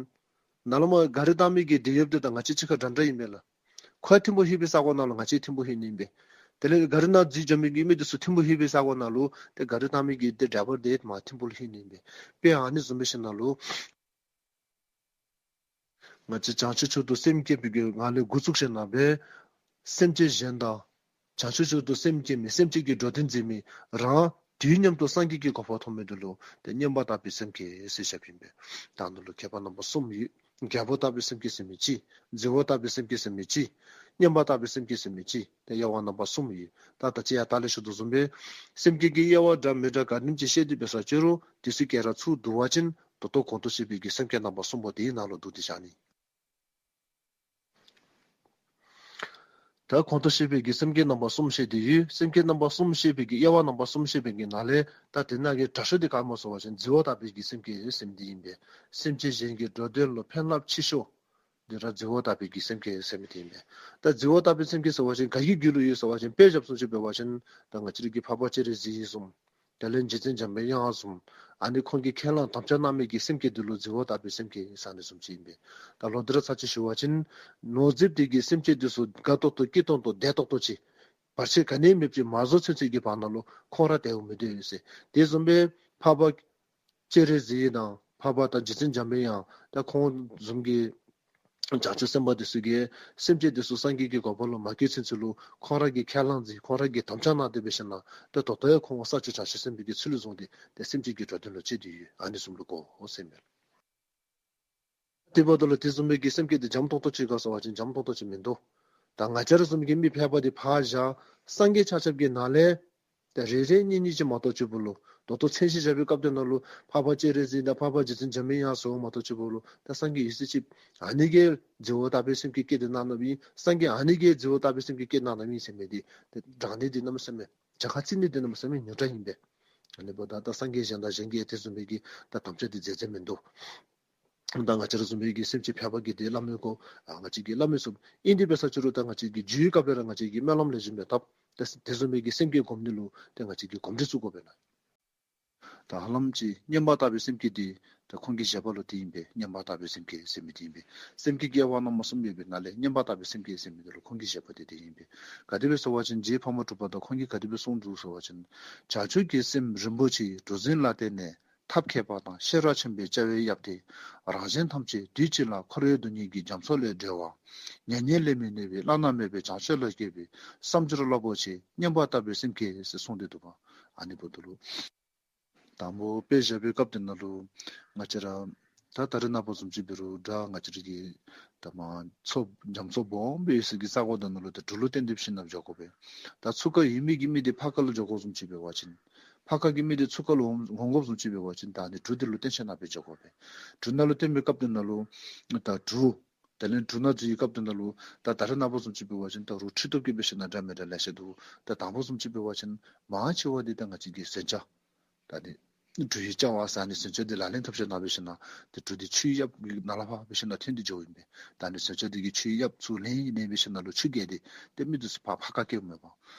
ནཱ་ལས་མར་ག་རི་བཏང་མི་གི་དེད་གཡོགཔ་འདི་དང་ང་བཅས་གཅིག་ཁར་འདྲན་འདྲ་ཨིན་མས་ལགས། ཁོ་ཐིམ་ཕུག་ལྷོད་པའི་ས་གོ་ནང་ལུ་ང་བཅས་ཐིམ་ཕུག་ལྷོད་ནི་ཨིན་པས། དེ་ལས་ག་རི་ནང་འཛུལ་འགྱོ་མི་གི་མི་འདི་ཚུ་ཐིམ་ཕུག་ལྷོད་པའི་ས་གོ་ནང་ལུ་ཏེ་ག་རི་བཏང་མི་གི་ཏེ་ཌའི་བར་འདི་མར་ཐིམ་ཕུག་ལྷོད་ནི་ཨིན་པས། དཔེ་ཨ་ནི་བཟུམ་སྦེ་ཞིནམ་ལས་ང་བཅས་བྱང་ཆུབ་མཆོག་ཏུ་སེམས་བསྐྱེད་པའི་གི་ངང་ལས་འགོ་བཙུགས་ཞིནམ་ལས་སེམས་ཅན་གཞན་དང་བྱང་ཆུབ་མཆོག་ཏུ་སེམས་བསྐྱེད་མི་སེམས་ཅན་གྱི་འགྲོ་དོན་མཛད་མི་རང་དུས་མཉམ་དུ་སངས་རྒྱས་ཀྱི་གོ་འཕང་ཐོབ་མི་འདི་ལུ་ཏེ་མཉམ་པ་ལྟ་བུའི་སེམས་བསྐྱེད་ཟེར་བཞགཔ་ཨིན་པས། ད་འདི་ལུ་ཁྱད་པར་རྣམ་པ་གསུམ་ཡོད། རྒྱལ་པོ་ལྟ་བུའི་སེམས་བསྐྱེད་ཟེར་མི་གཅིག། རྫི་བོ་ལྟ་བུའི་སེམས་བསྐྱེད་ཟེར་མི་གཅིག། མཉམ་པ་ལྟ་བུའི་སེམས་བསྐྱེད་ཟེར་མི་གཅིག། ཏེ་དབྱེ་བ་རྣམ་པ་གསུམ་ཡོད། ད་ད་ཅི་ཡང་ད་ལས་ཞུ་དོ་བཟུམ་སྦེ་སེམས་བསྐྱེད་ཀྱི་དབྱེ་བ་འདྲ་མི་འདྲ་ག་དེམ་ཅིག་བཤད་དེ་འབད་ས་ཅི་རུང་དེ་ཚུ་ག་ར་ཚུར་བསྡུ་བ་ཅིན་ད་ལྟོ་གོང་དུ་བཤད་པའི་གི་སེམས་བསྐྱེད་རྣམ་པ་གསུམ་པོ་དེའི་ནང་ལུ་བསྡུ་སྟེ་བཞག་ནི། ད་གོང་དུ་བཤད་པའི་གི་སེམས་བསྐྱེད་རྣམ་པ་གསུམ་བཤད་དེ་ཡོད། སེམས་བསྐྱེད་རྣམ་པ་གསུམ་བཤད་པའི་གི་དབྱེ་བ་རྣམ་པ་གསུམ་བཤད་པའི་གི་ནང་ལས་ད་དེ་ནང་གི་དྲག་ཤོས་དེ་ག་སྨོ་ཟེར་བ་ཅིན་རྫི་བོ་ལྟ་བུའི་གི་སེམས་བསྐྱེད་ཟེར་མི་དེ་ཨིན་པས། སེམས་ཅན་གཞན་གྱི་འགྲོ་དོན་ལུ་ཕན་རླབས་ཆེ་ཤོས་དེ་ར་རྫི་བོ་ལྟ་བུའི་གི་སེམས་བསྐྱེད་ཟེར་མི་དེ་ཨིན་པས། ད་རྫི་བོ་ལྟ་བུའི་སེམས་བསྐྱེད་ཟེར་བ་ཅིན་ག་གི་རྒྱུད་ལུ་ཡོད་ཟེར་བ་ཅིན་དཔེ་བཞག་བཟུམ་ཅིག་འབད་བ་ཅིན་ད་ང་བཅས་རའི་གི་འཕགས་པ་སྤྱན་རས་གཟིགས་བཟུམ། དེ་ལས་རྗེ་བཙུན་འཇམ་པའི་དབྱངས་བཟུམ། ཨ་ནི་ཁོང་གིས་ཁས་བླངས་དམ་བཅའ་གནང་མི་གི་སེམས་བསྐྱེད་འདི་ལུ་རྫི་བོ་ལྟ་བུའི་སེམས་བསྐྱེད་ཟེར་ནི་བཟུམ་ཅིག་ཨིན་པས། ད་ལོག་སྟེ་ར་ཚར་གཅིག་ཞུ་བ་ཅིན་ནོར་རྫིཔ་དེ་གིས་སེམས་ཅན་དེ་ཚུ་དགའ་ཏོག་ཏོ་སྐྱིད་ཏོང་ཏོ་བདེ་ཏོག་ཏོ་ཅིག་བར་ཆད་ག་ནི་མེདཔ་ཅིག་མ་བཟོ་ཚུན་ཚོད་ཀྱི་བར་ན་ལུ་ཁོང་ར་བདེཝ་མིན་འདུག་ཟེར། དེ་བཟུམ་སྦེ་འཕགས་པ་སྤྱན་རས་གཟིགས་དང་འཕགས་པ་དང་རྗེ་བཙུན་འཇམ་པའི་དབྱངས་དང་ཁོང་བཟུམ་གྱི་བྱང་ཆུབ་སེམས་དཔའ་དེ་ཚུ་གིས་སེམས་ཅན་དེ་ཚུ་སངས་རྒྱས་ཀྱི་གོ་འཕང་ལུ་མ་བཀོད་ཚུན་ཚོད་ལུ་ཁོང་ར་གིས་ཁས་བླངས་མཛད་ཁོང་ར་གིས་དམ་བཅའ་གནང་སྟེ་འབད་ཞིནམ་ལས་ད་ད་ལྟོ་ཡང་ཁོང་ས་བཅུ་བྱང་ཆུབ་སེམས་དཔའི་གི་ཚུལ་ལུ་བཟུང་སྟེ་ཏེ་སེམས་ཅན་གྱི་འགྲོ་དོན་ལུ་སྤྱད་དེ་ཡོད། ཨ་ནི་བཟུམ་ལུ་གོ་ཟེར་མས། དེ་འབདཝ་ད་ལུ་དེ་བཟུམ་མའི་གི་སེམས་བསྐྱེད་དེ་འཇམ་ཏོང་ཏོ་ཅིག་ག་ཟེར་བ་ཅིན་འཇམ་ཏོང་ཏོ་ཅིག་མིན་འདུག། ད་ང་བཅས་ར་བཟུམ་གྱི་མི་ཕལ་པ་དེ་ཕར་བཞག། སངས་རྒྱས་ཆ་ཁྱབ་ཀྱི་ནང་ལས་ཏེ་རེ་རེ་གཉིས་གཉིས་ཅིག་མ་གཏོགས་ཅིག་པོ་ལུ་ད་ལྟོ་མཚན་གཞི་བཞག་པའི་སྐབས་དེ་ནང་ལུ་འཕགས་པ་སྤྱན་རས་གཟིགས་དང་འཕགས་པ་རྗེ་བཙུན་འཇམ་པའི་དབྱངས་ཟེར་བ་མ་གཏོགས་ཅིག་པོ་ལུ་ད་སངས་རྒྱས་ཡོད་ཚད་ཅིག་ཨ་ནི་གིས་རྫི་བོ་ལྟ་བུའི་སེམས་བསྐྱེད་བསྐྱེད་དེ་གནང་གནངམ་ཨིན། སངས་རྒྱས་ཨ་ནི་གིས་རྫི་བོ་ལྟ་བུའི་སེམས་བསྐྱེད་བསྐྱེད་གནང་གནངམ་ཨིན་ཟེར་མི་དེ་ཏེ་དྲང་གནས་དེ་གནམ་མེད་ས་མེད་གྱངས་ཁ་རྩིས་ནི་དེ་གནམ་མེད་ས་མེད་ཉུང་དྲགས་ཨིན་པས། ཨ་ནི་འབདཝ་ད་ད་སངས་རྒྱས་གཞན་དང་གཞན་གྱིས་དེ་བཟུམ་མའི་གི་ད་དམ་བཅའ་དེ་མཛད་མཛདཔ་མིན་འདུག། ད་ང་བཅས་ར་བཟུམ་མའི་གི་སེམས་ཅན་ཕལ་པ་གིས་དེ་སླབ་མི་དགོ། ཨ་ང་བཅས་ཀྱིས་སླབ་མི་ཚུགས། ཨིན་དེ་འབད་ས་ཅི་རུང་ད་ང་བཅས་ཀྱི་རྒྱུད་སྐབས་ལས་ར་ང་བཅས་ཀྱིས་སྨོན་ལམ་ལེགས་ཤོམ་སྦེ་བཏབ། ད་དེ་བཟུམ་མའི་གི་སེམས་བསྐྱེད་སྒོམ་ནི་ལུ་ད་ང་བཅས་ཀྱིས་གོམས་འདྲིས་བཙུགས་དགོ་པས་ན། ད་ཧ་ལམ་ཅིག་མཉམ་པ་ལྟ་བུའི་སེམས་བསྐྱེད་དེ་ད་ཁོང་གི་བཞེད་པ་ལུ་དེ་ཨིན་པས། མཉམ་པ་ལྟ་བུའི་སེམས་བསྐྱེད་ཟེར་མི་དེ་ཨིན་པས། སེམས་བསྐྱེད་ཀྱི་དབྱེ་བ་རྣམ་པ་གསུམ་ཡོད་པའི་ནང་ལས་མཉམ་པ་ལྟ་བུའི་སེམས་བསྐྱེད་ཟེར་མི་དེ་ལུ་ཁོང་གི་བཞེད་པ་དེ་དེ་ཨིན་པས། ག་དེ་སྦེ་ཟེར་བ་ཅིན་རྗེ་ཕག་མོ་གྲུ་པ་དང་ཁོང་གིས་ག་དེ་སྦེ་གསུངས་འདུག་ཟེར་བ་ཅིན། བྱང་ཆུབ་ཀྱི་སེམས་རིན་པོ་ཆེ་གྲུ་གཟིངས་ལ་བརྟེན་ནས། ཐབས་མཁས་པ་དང་ཤེས་རབ་ཆེན་པོའི་བྱ་བའི་ཡབ་སྟེ། རང་གཞན་ཐམས་ཅད་དུས་གཅིག་ལ་འཁོར་བའི་སྡུག་བསྔལ་གྱི་རྒྱ་མཚོ་ལས་སྒྲོལ་བ། མྱ་ངན་ལས་མི་གནས་པའི་བླ་ན་མེད་པའི་བྱང་ཆུབ་ལ་སྐྱེ་བའི་བསམ་སྦྱོར་རླབས་པོ་ཆེ་མཉམ་པ་ལྟ་བུའི་སེམས་བསྐྱེད་ཟེར་གསུངས་ཏེ་འདུག་པ། ཨ་ནི་འབདཝ་ད་ལུ་དང་པ་དཔེ་བཞག་པའི་སྐབས་དེ་ནང་ལུ་ང་བཅས་ར་ད་ད་རེས་ནངས་པ་བཟུམ་ཅིག་འབད་རུང་ད་ང་བཅས་ར་གི་ད་མར་མཚོ་རྒྱ་མཚོ་སྦོམ་སྦེ་ཡོད་ས་གི་ས་གོ་དེ་ནང་ལུ་ད་གྲུ་ལུ་བརྟེན་ཏེ་འབད་ཞིན་ན་འགྱོ་དགོ་པས། ད་ཚུར་ཁར་ཡོད་མི་གི་མི་དེ་ཕར་ཁ་ལུ་འགྱོ་དགོཔ་བཟུམ་ཅིག་འབད་བ་ཅིན་ཕར་ཁ་གི་མི་དེ་ཚུར་ཁ་ལུ་འོང་འོང་དགོཔ་བཟུམ་ཅིག་འབད་བ་ཅིན་ད་ཨ་ནི་གྲུ་དེ་ལུ་བརྟེན་ཞིན་ན་སྦེ་འགྱོ་དགོ་པས། གྲུ་ནང་ལུ་བརྟེན་པའི་སྐབས་དེ་ནང་ལུ་ད་གྲུ་དེ་ལས་གྲུ་ནང་འཛུལ་བའི་སྐབས་དེ་ནང་ལུ་ད་ད་རེས་ནངས་པ་བཟུམ་ཅིག་འབད་བ་ཅིན་ད་རུང་འཕྲུལ་ཐོག་གི་འབད་ཞིན་ན་འདྲ་མི་འདྲ་ལེ་ཤ་འདུག། ད་དང་པ་བཟུམ་ཅིག་འབད་བ་ཅིན་མང་ཆེ་བ་འདི་ད་ང་བཅས་ཀྱི་མཚོན་ཆ་ད་ནི་གྲུའི་ལྕགས་ཟེར་ཨ་ནི་མཚོན་ཆ་འདི་ལག་ལེན་འཐབ་ཞིན་ན་འབད་ཞིན་ན་ཏེ་གྲུ་འདི་ཆུའི་གཡབ་ནང་ལས་ཕར་འབད་ཞིན་ན་འཐེན་ཏེ་འགྱོཝ་ཨིན་པས། ད་ནི་མཚོན་ཆ་འདི་གིས་ཆུའི་གཡབ་ཚུར་ལེན་ལེན་འབད་ཞིན་ན་ལུ་ཆུ་རྒལ་ཏེ་ཏེ་མི་འདི་ཚུ་ཕར་ཕར་ཁ་སྐྱེལཝ་མས་པ།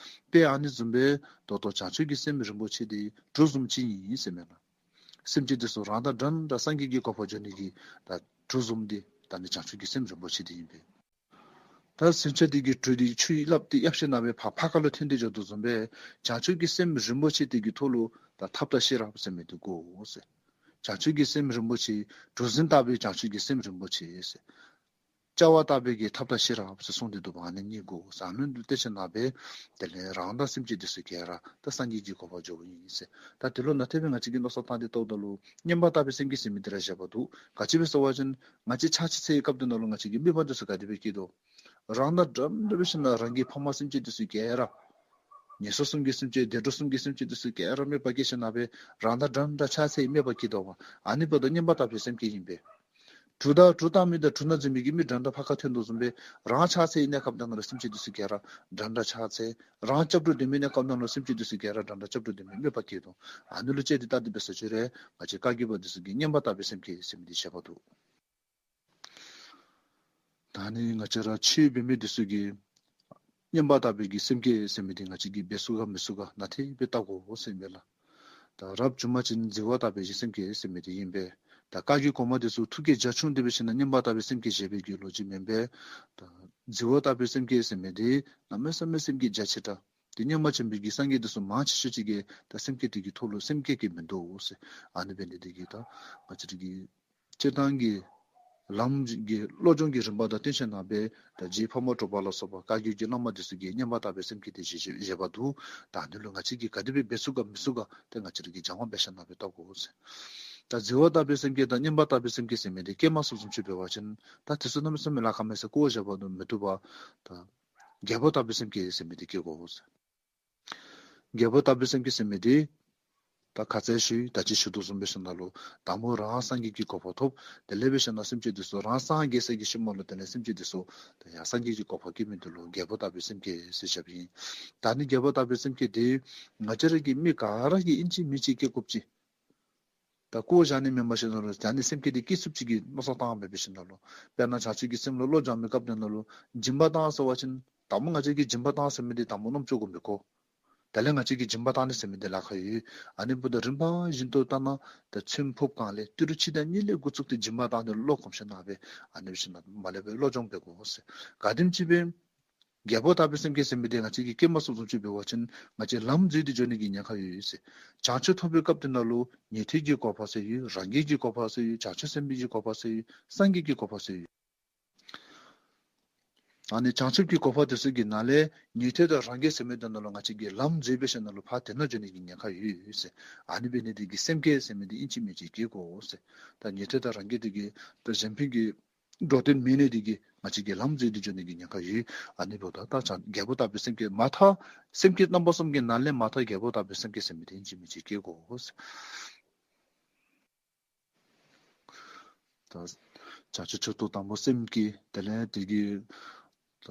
དཔེ་ཨ་ནི་བཟུམ་སྦེ་ད་ལྟོ་བྱང་ཆུབ་ཀྱི་སེམས་རིན་པོ་ཆེ་འདི་གྲུ་བཟུམ་ཅིག་ཨིན་ཟེར་མས་ལགས། སེམས་ཅན་འདི་ཚུ་རང་དང་འདྲན་འདྲ་སངས་རྒྱས་ཀྱི་གོ་འཕང་འགྱོ་ནི་གི་ད་གྲུ་བཟུམ་འདི་ད་ནི་བྱང་ཆུབ་ཀྱི་སེམས་རིན་པོ་ཆེ་འདི་ཨིན་པས། ད་མཚོན་ཆ་འདི་གིས་གྲུ་འདི་ཆུའི་ལགཔ་འདི་གཡབ་ཞིན་ན་སྦེ་ཕར་ཕར་ཁ་ལུ་འཐེན་ཏེ་འགྱོ་དོ་བཟུམ་སྦེ་བྱང་ཆུབ་ཀྱི་སེམས་རིན་པོ་ཆེ་འདི་གི་ཐོག་ལུ་ད་ཐབས་དང་ཤེས་རབ་ཟེར་མི་འདི་དགོ་ཟེར། བྱང་ཆུབ་ཀྱི་སེམས་རིན་པོ་ཆེ་གྲུ་གཟིངས་ལྟ་བུའི་བྱང་ཆུབ་ཀྱི་སེམས་རིན་པོ་ཆེ་ཟེར། བྱ་བ་ལྟ་བུའི་གི་ཐབས་དང་ཤེས་རབ་ཟེར་གསུངས་ཏེ་འདུག་པ། ཨ་ནི་གཉིས་དགོ་ཟེར། ཨ་ནི་འདི་བལྟས་ཞིནམ་ལས་དེ་ལས་རང་དང་སེམས་ཅན་འདི་ཚུ་ག་ར་ད་སངས་རྒྱས་ཀྱི་གོ་འཕང་འགྱོཝ་ཨིན་ཟེར། ད་དེ་ལུ་ནཱ་ཏེ་སྦེ་ང་བཅས་ཀྱིས་མནོ་བསམ་བཏང་སྟེ་བལྟཝ་ད་ལུ་མངོན་པར་དག་པའི་སེམས་བསྐྱེད་ཟེར་མི་འདི་ར་བཞེས་པ་འདུག། ག་ཅི་སྦེ་ཟེར་བ་ཅིན་ང་བཅས་ཆགས་ཆགས་ཚེ་སྐབས་དེ་ནང་ལུ་ང་བཅས་ཀྱི་དམིགས་པ་འདི་ཚུ་ག་དེ་སྦེ་བསྐྱེད་དོ། རང་དང་འདྲན་འདྲ་སྦེ་ཞིནམ་ལས་རང་གི་ཕམ་སེམས་ཅན་འདི་ཚུ་ག་ར། ངན་སོང་གསུམ་གྱི་སེམས་ཅན་བདེ་འགྲོ་གསུམ་གྱི་སེམས་ཅན་འདི་ཚུ་ག་ར་དམིགས་པ་བསྐྱེད་ཞིནམ་ལས་རང་དང་འདྲན་འདྲ་ཆགས་ཚེ་དམིགས་པ་བསྐྱེད་དོ་བ། ཨ་ནི་འབདཝ་ད་མངོན་པར་དག་པའི་སེམས་བསྐྱེད་ཨིན་པས། གྲུ་དང་གྲུ་དང་མི་དང་གྲུ་ནང་འཛུལ་མི་གི་མི་འདྲན་འདྲ་ཕར་ཁ་ཐོན་དོ་བཟུམ་སྦེ་རང་ཆགས་ཚེ་གནས་སྐབས་དེ་ནང་ལུ་སེམས་ཅན་འདི་ཚུ་ག་ར་འདྲན་འདྲ་ཆགས་ཚེ། རང་སྐྱབས་འགྲོ་འདོད་མི་གནས་སྐབས་དེ་ནང་ལུ་སེམས་ཅན་འདི་ཚུ་ག་ར་འདྲན་འདྲ་སྐྱབས་འགྲོ་འདོད་མི་དམིགས་པ་བསྐྱེད་དོ། ཨ་ནི་ལུ་དཔྱད་དེ་བལྟ་སྟེ་འབད་ས་ཅིག་རུང་ང་བཅས་བཀའ་བརྒྱུད་པ་འདི་ཚུ་གིས་མངོན་པར་དག་པའི་སེམས་བསྐྱེད་ཟེར་མི་འདི་བཞེས་པ་འདུག། ད་ནི་ང་བཅས་ར་ཆོས་འབད་མི་འདི་ཚུ་གིས་མངོན་པར་དག་པའི་གི་སེམས་བསྐྱེད་ཟེར་མི་འདི་ང་བཅས་ཀྱིས་འབད་ཚུགས་ག་མི་ཚུགས་ག་ནཱ་ཏེ་སྦེ་བལྟ་དགོ་ཟེར་ཨིན་པས་ལགས། ད་རབ་བྱུང་པ་ཅིན་གཟིགས་པ་ལྟ་བུའི་སེམས་བསྐྱེད་ཟེར་མི་འདི་ཨིན་པས། ད་བཀའ་བརྒྱུད་གོང་མ་འདི་ཚུ་ཐུགས་བསྐྱེད་རྒྱ་ཆུང་འདི་འབད་ཞིནམ་ལས་མངོན་པར་དག་པའི་སེམས་བསྐྱེད་བཞེས་པའི་གི་ལོ་རྒྱུས་མེན་པས། ད་གཟིགས་པ་ལྟ་བུའི་སེམས་བསྐྱེད་ཟེར་མི་འདི་གནམ་མེད་ས་མེད་སེམས་བསྐྱེད་རྒྱ་ཆེ་དྲགས། ཏེ་ཉམས་ཆེན་པོའི་གི་སངས་རྒྱས་འདི་ཚུ་མང་ཆེ་ཤོས་ཅིག་གིས་ད་སེམས་བསྐྱེད་འདི་གི་ཐོག་ལུ་སེམས་བསྐྱེད་ཀྱི་མིན་འདུག་ཟེར། ཨ་ནི་འབད་ནི་འདི་གིས་ད་ང་བཅས་ར་གི་སྤྱིར་བཏང་གི་ལམ་གྱི་བློ་སྦྱོང་གི་རིམ་པ་དང་བསྟུན་ཞིནམ་ལས་ད་རྗེ་ཕག་མོ་གྲུ་པ་ལ་སོགས་པ་བཀའ་བརྒྱུད་ཀྱི་བླ་མ་འདི་ཚུ་གིས་མངོན་པར་དག་པའི་སེམས་བསྐྱེད་འདི་བཞེས་བཞེས་པ་འདུག། ད་ཨ་ནི་ལུ་ང་བཅས་ཀྱིས་ག་དེ་སྦེ་འབད་ཚུགས་ག་མི་ཚུགས་ག་ཏེ་ང་བཅས་ར་གིས་སྦྱང་བ་འབད་ཞིནམ་ལས་བལྟ་དགོ་ཟེར། ད་གཟིགས་པ་ལྟ་བུའི་སེམས་བསྐྱེད་དང་མངོན་པར་དག་པའི་སེམས་བསྐྱེད་ཟེར་མི་འདི་སྐྱེས་མ་ཚུགསཔ་བཟུམ་ཅིག་འབད་བ་ཅིན་ད་དེ་ཚུ་གནམ་མེད་ས་མེད་ལཱ་ཁག་མས་ཟེར་བཀོ་བཞག་པ་ནང་མི་བཏུབ་པས། ད་རྒྱལ་པོ་ལྟ་བུའི་སེམས་བསྐྱེད་ཟེར་མི་འདི་བསྐྱེད་དགོ་ཟེར། རྒྱལ་པོ་ལྟ་བུའི་སེམས་བསྐྱེད་ཟེར་མི་འདི་ད་ཁ་ཙ་ཞུ་ཡི། ད་ཅི་ཞུ་དོ་བཟུམ་སྦེ་ཞིནམ་ལས་དང་པ་རང་སངས་རྒྱས་ཀྱི་གོ་འཕང་ཐོབ། དེ་ལས་འབད་ཞིནམ་ལས་སེམས་ཅན་འདི་ཚུ་རང་སངས་རྒྱས་ས་གི་ཤུལ་མ་ལུ་དེ་ལས་སེམས་ཅན་འདི་ཚུ་ད་ཡང་སངས་རྒྱས་ཀྱི་གོ་འཕང་བསྐྱེད་མི་འདི་ལུ་རྒྱལ་པོ་ལྟ་བུའི་སེམས་བསྐྱེད་ཟེར་བཞགཔ་ཨིན། ད་ནི་རྒྱལ་པོ་ལྟ་བུའི་སེམས་བསྐྱེད་འདི་ང་བཅས་ར་གི་མི་ག་ར་གིས་ཨིན་ཅི་མིན་ཅི་བསྐྱེད་དགོཔ་ཅིག། ད་བཀོ་བཞག་ནི་མེན་པར་ཞིནམ་ལས་ད་ནི་སེམས་བསྐྱེད་འདི་བསྐྱེད་ཚུགསཔ་ཅིག་གི་མནོ་བསམ་བཏང་སྦེ་འབད་ཞིནམ་ལས། དཔེར་ན་བྱང་ཆུབ་ཀྱི་སེམས་ལུ་བློ་སྦྱང་མི་སྐབས་དེ་ནང་ལུ་སྦྱིན་པ་བཏང་ཟེར་བ་ཅིན་དང་པ་ང་བཅས་ཀྱིས་སྦྱིན་པ་བཏང་ཟེར་མི་འདི་དང་པ་རྣམ་ཅོ་གུ་མི་གོ། དེ་ལས་ང་བཅས་ཀྱིས་སྦྱིན་པ་བཏང་ནི་ཟེར་མི་འདི་ལཱ་ཁག་ཡོད། ཨ་ནི་འབདཝ་ད་རིམ་པ་བཞིན་དུ་བཏང་ན་ད་ཚོད་ཕོགཔ་གང་ལས་ཏི་རུ་གཅིག་དང་གཉིས་ལས་འགོ་བཙུགས་ཏེ་སྦྱིན་པ་བཏང་སྟེ་བློ་གོམས་ཞིནམ་ལས་ཨ་ནི་འབད་ཞིནམ་ལས་མར་ལས་སྦེ་བློ་སྦྱོང་འབད་དགོ་ཟེར། ག་དེམ་ཅིག་སྦེ་རྒྱལ་པོ་ལྟ་བུའི་སེམས་བསྐྱེད་ཟེར་མི་འདི་ང་བཅས་ཀྱིས་བསྐྱེད་མ་ཚུགསཔ་བཟུམ་ཅིག་འབད་བ་ཅིན་ང་བཅས་ལམ་འཛོལ་ཏེ་འགྱོ་ནི་གི་ཉེན་ཁ་ཡོད་ཟེར། བྱང་ཆུབ་ཐོབ་པའི་སྐབས་དེ་ནང་ལུ་ཉན་ཐོས་ཀྱི་གོ་འཕང་ཟེར་ཡོད། རང་རྒྱལ་གྱི་གོ་འཕང་ཟེར་ཡོད། བྱང་ཆུབ་སེམས་དཔའི་གི་གོ་འཕང་ཟེར་ཡོད། སངས་རྒྱས་ཀྱི་གོ་འཕང་ཟེར་ཡོད། ཨ་ནི་བྱང་ཆུབ་ཀྱི་གོ་འཕང་དེ་ཚུ་གི་ནང་ལས་ཉན་ཐོས་དང་རང་རྒྱལ་ཟེར་མི་དེ་ནང་ལུ་ང་བཅས་ཀྱིས་ལམ་འཛོལ་འབད་ཞིནམ་ལས་ཕར་དེ་ནང་འགྱོ་ནི་གི་ཉེན་ཁ་ཡོད་ཟེར། ཨ་ནི་འབད་ནི་དེ་གིས་སེམས་བསྐྱེད་ཟེར་མི་འདི་ཨིན་ཅི་མིན་ཅི་བསྐྱེད་དགོ་ཟེར། ད་ཉན་ཐོས་དང་རང་རྒྱལ་དེ་གིས་ད་གཞན་ཕན་གྱི་འགྲོ་དོན་མེད་ནི་དེ་གིས་ང་བཅས་ཀྱིས་ལམ་འཛོལ་ཏེ་འགྱོ་ནི་གི་ཉེན་ཁ་ཡོད། ཨ་ནི་འབདཝ་ད་ད་བྱང་རྒྱལ་པོ་ལྟ་བུའི་སེམས་བསྐྱེད་མ་ཐག་སེམས་བསྐྱེད་རྣམ་པ་གསུམ་གྱི་ནང་ལས་མ་ཐག་རྒྱལ་པོ་ལྟ་བུའི་སེམས་བསྐྱེད་ཟེར་མི་འདི་ཨིན་ཅི་མིན་ཅི་བསྐྱེད་དགོ་ཟེར། ད་བྱང་ཆུབ་མཆོག་ཏུ་དང་པོ་སེམས་བསྐྱེད། དེ་ལས་དེ་གི་ད་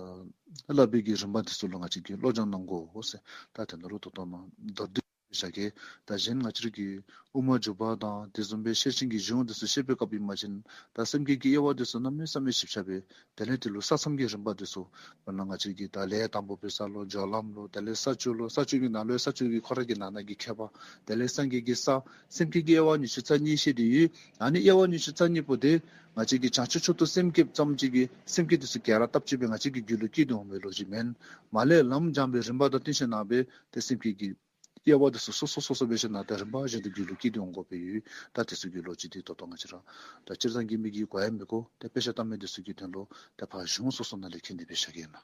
བསླབ་པའི་གི་རིམ་པ་དེ་ཚུ་ལུ་ང་བཅས་ཀྱིས་བློ་སྦྱང་གནང་དགོ་ཟེར། ད་དེ་ནང་ལུ་ད་ལྟོ་ནཱ་མདོར་བསྡུས་བཞག་གེ། ད་གཞན་ང་བཅས་ར་གི་དབུ་མ་འཇུག་པ་དང་དེ་བཟུམ་སྦེ་ཤེར་ཕྱིན་གྱི་གཞུང་དེ་ཚུ་བཤད་པའི་སྐབས་ཨིན་པ་ཅིན་ད་སེམས་བསྐྱེད་ཀྱི་དབྱེ་བ་དེ་ཚུ་གནམ་མེད་ས་མེད་ཞིབ་ཆ་སྦེ། དེ་ལས་དེ་ལུ་ས་མཚམས་ཀྱི་རིམ་པ་དེ་ཚུ་དཔེར་ན་ང་བཅས་ར་གི་ད་ལས་དང་པོ་འབད་ས་ལུ་སྦྱོར་ལམ་ལུ། དེ་ལས་ས་བཅུ་ལུ། ས་བཅུ་གི་ནང་ལུ་ས་བཅུ་གི་ཁོ་ར་གི་ནང་ན་གི་ཁྱད་པར། དེ་ལས་སངས་རྒྱས་ཀྱི་ས། སེམས་བསྐྱེད་ཀྱི་དབྱེ་བ་ཉི་ཤུ་རྩ་གཉིས་བཤད་དེ་ཡོད། ཨ་ནི་དབྱེ་བ་ཉི་ཤུ་རྩ་གཉིས་པོ་དེ་ང་བཅས་ཀྱིས་བྱང་ཆུབ་མཆོག་ཏུ་སེམས་བསྐྱེད་ཙམ་ཅིག་གིས་སེམས་བསྐྱེད་དེ་ཚུ་ག་ར་སྟབས་གཅིག་སྦེ་ང་བཅས་ཀྱི་རྒྱུད་ལུ་སྐྱེས་ཏེ་འོང་བའི་ལོ་རྒྱུས་མེན། མར་ལས་ལམ་སྦྱང་བའི་རིམ་པ་དང་བསྟུན་ཞིནམ་ལས་དེ་སེམས་བསྐྱེད་ཀྱི་དབྱེ་བ་དེ་ཚུ་སོ་སོ་སོ་སོ་སྦེ་ཞིནམ་ལས་དེ་རིམ་པ་བཞིན་དུ་རྒྱུད་ལུ་སྐྱེས་ཏེ་འོང་དགོ་པའི་ཡོད། ད་དེ་ཚུ་གི་ལོ་རྒྱུས་དེ་ད་ལྟོ་ང་བཅས་ར་ད་སྤྱིར་བཏང་གི་མི་གིས་གོ་ཡང་མི་གོ། ཏེ་དཔེ་ཆ་ལྟ་མི་དེ་ཚུ་གི་དོན་ལུ་ཏེ་ཕར་གཞུང་སོ་སོ་ནང་ལས་མཁྱེན་ཏེ་སྦེ་བཞག་གེ་ཨིན་ལགས།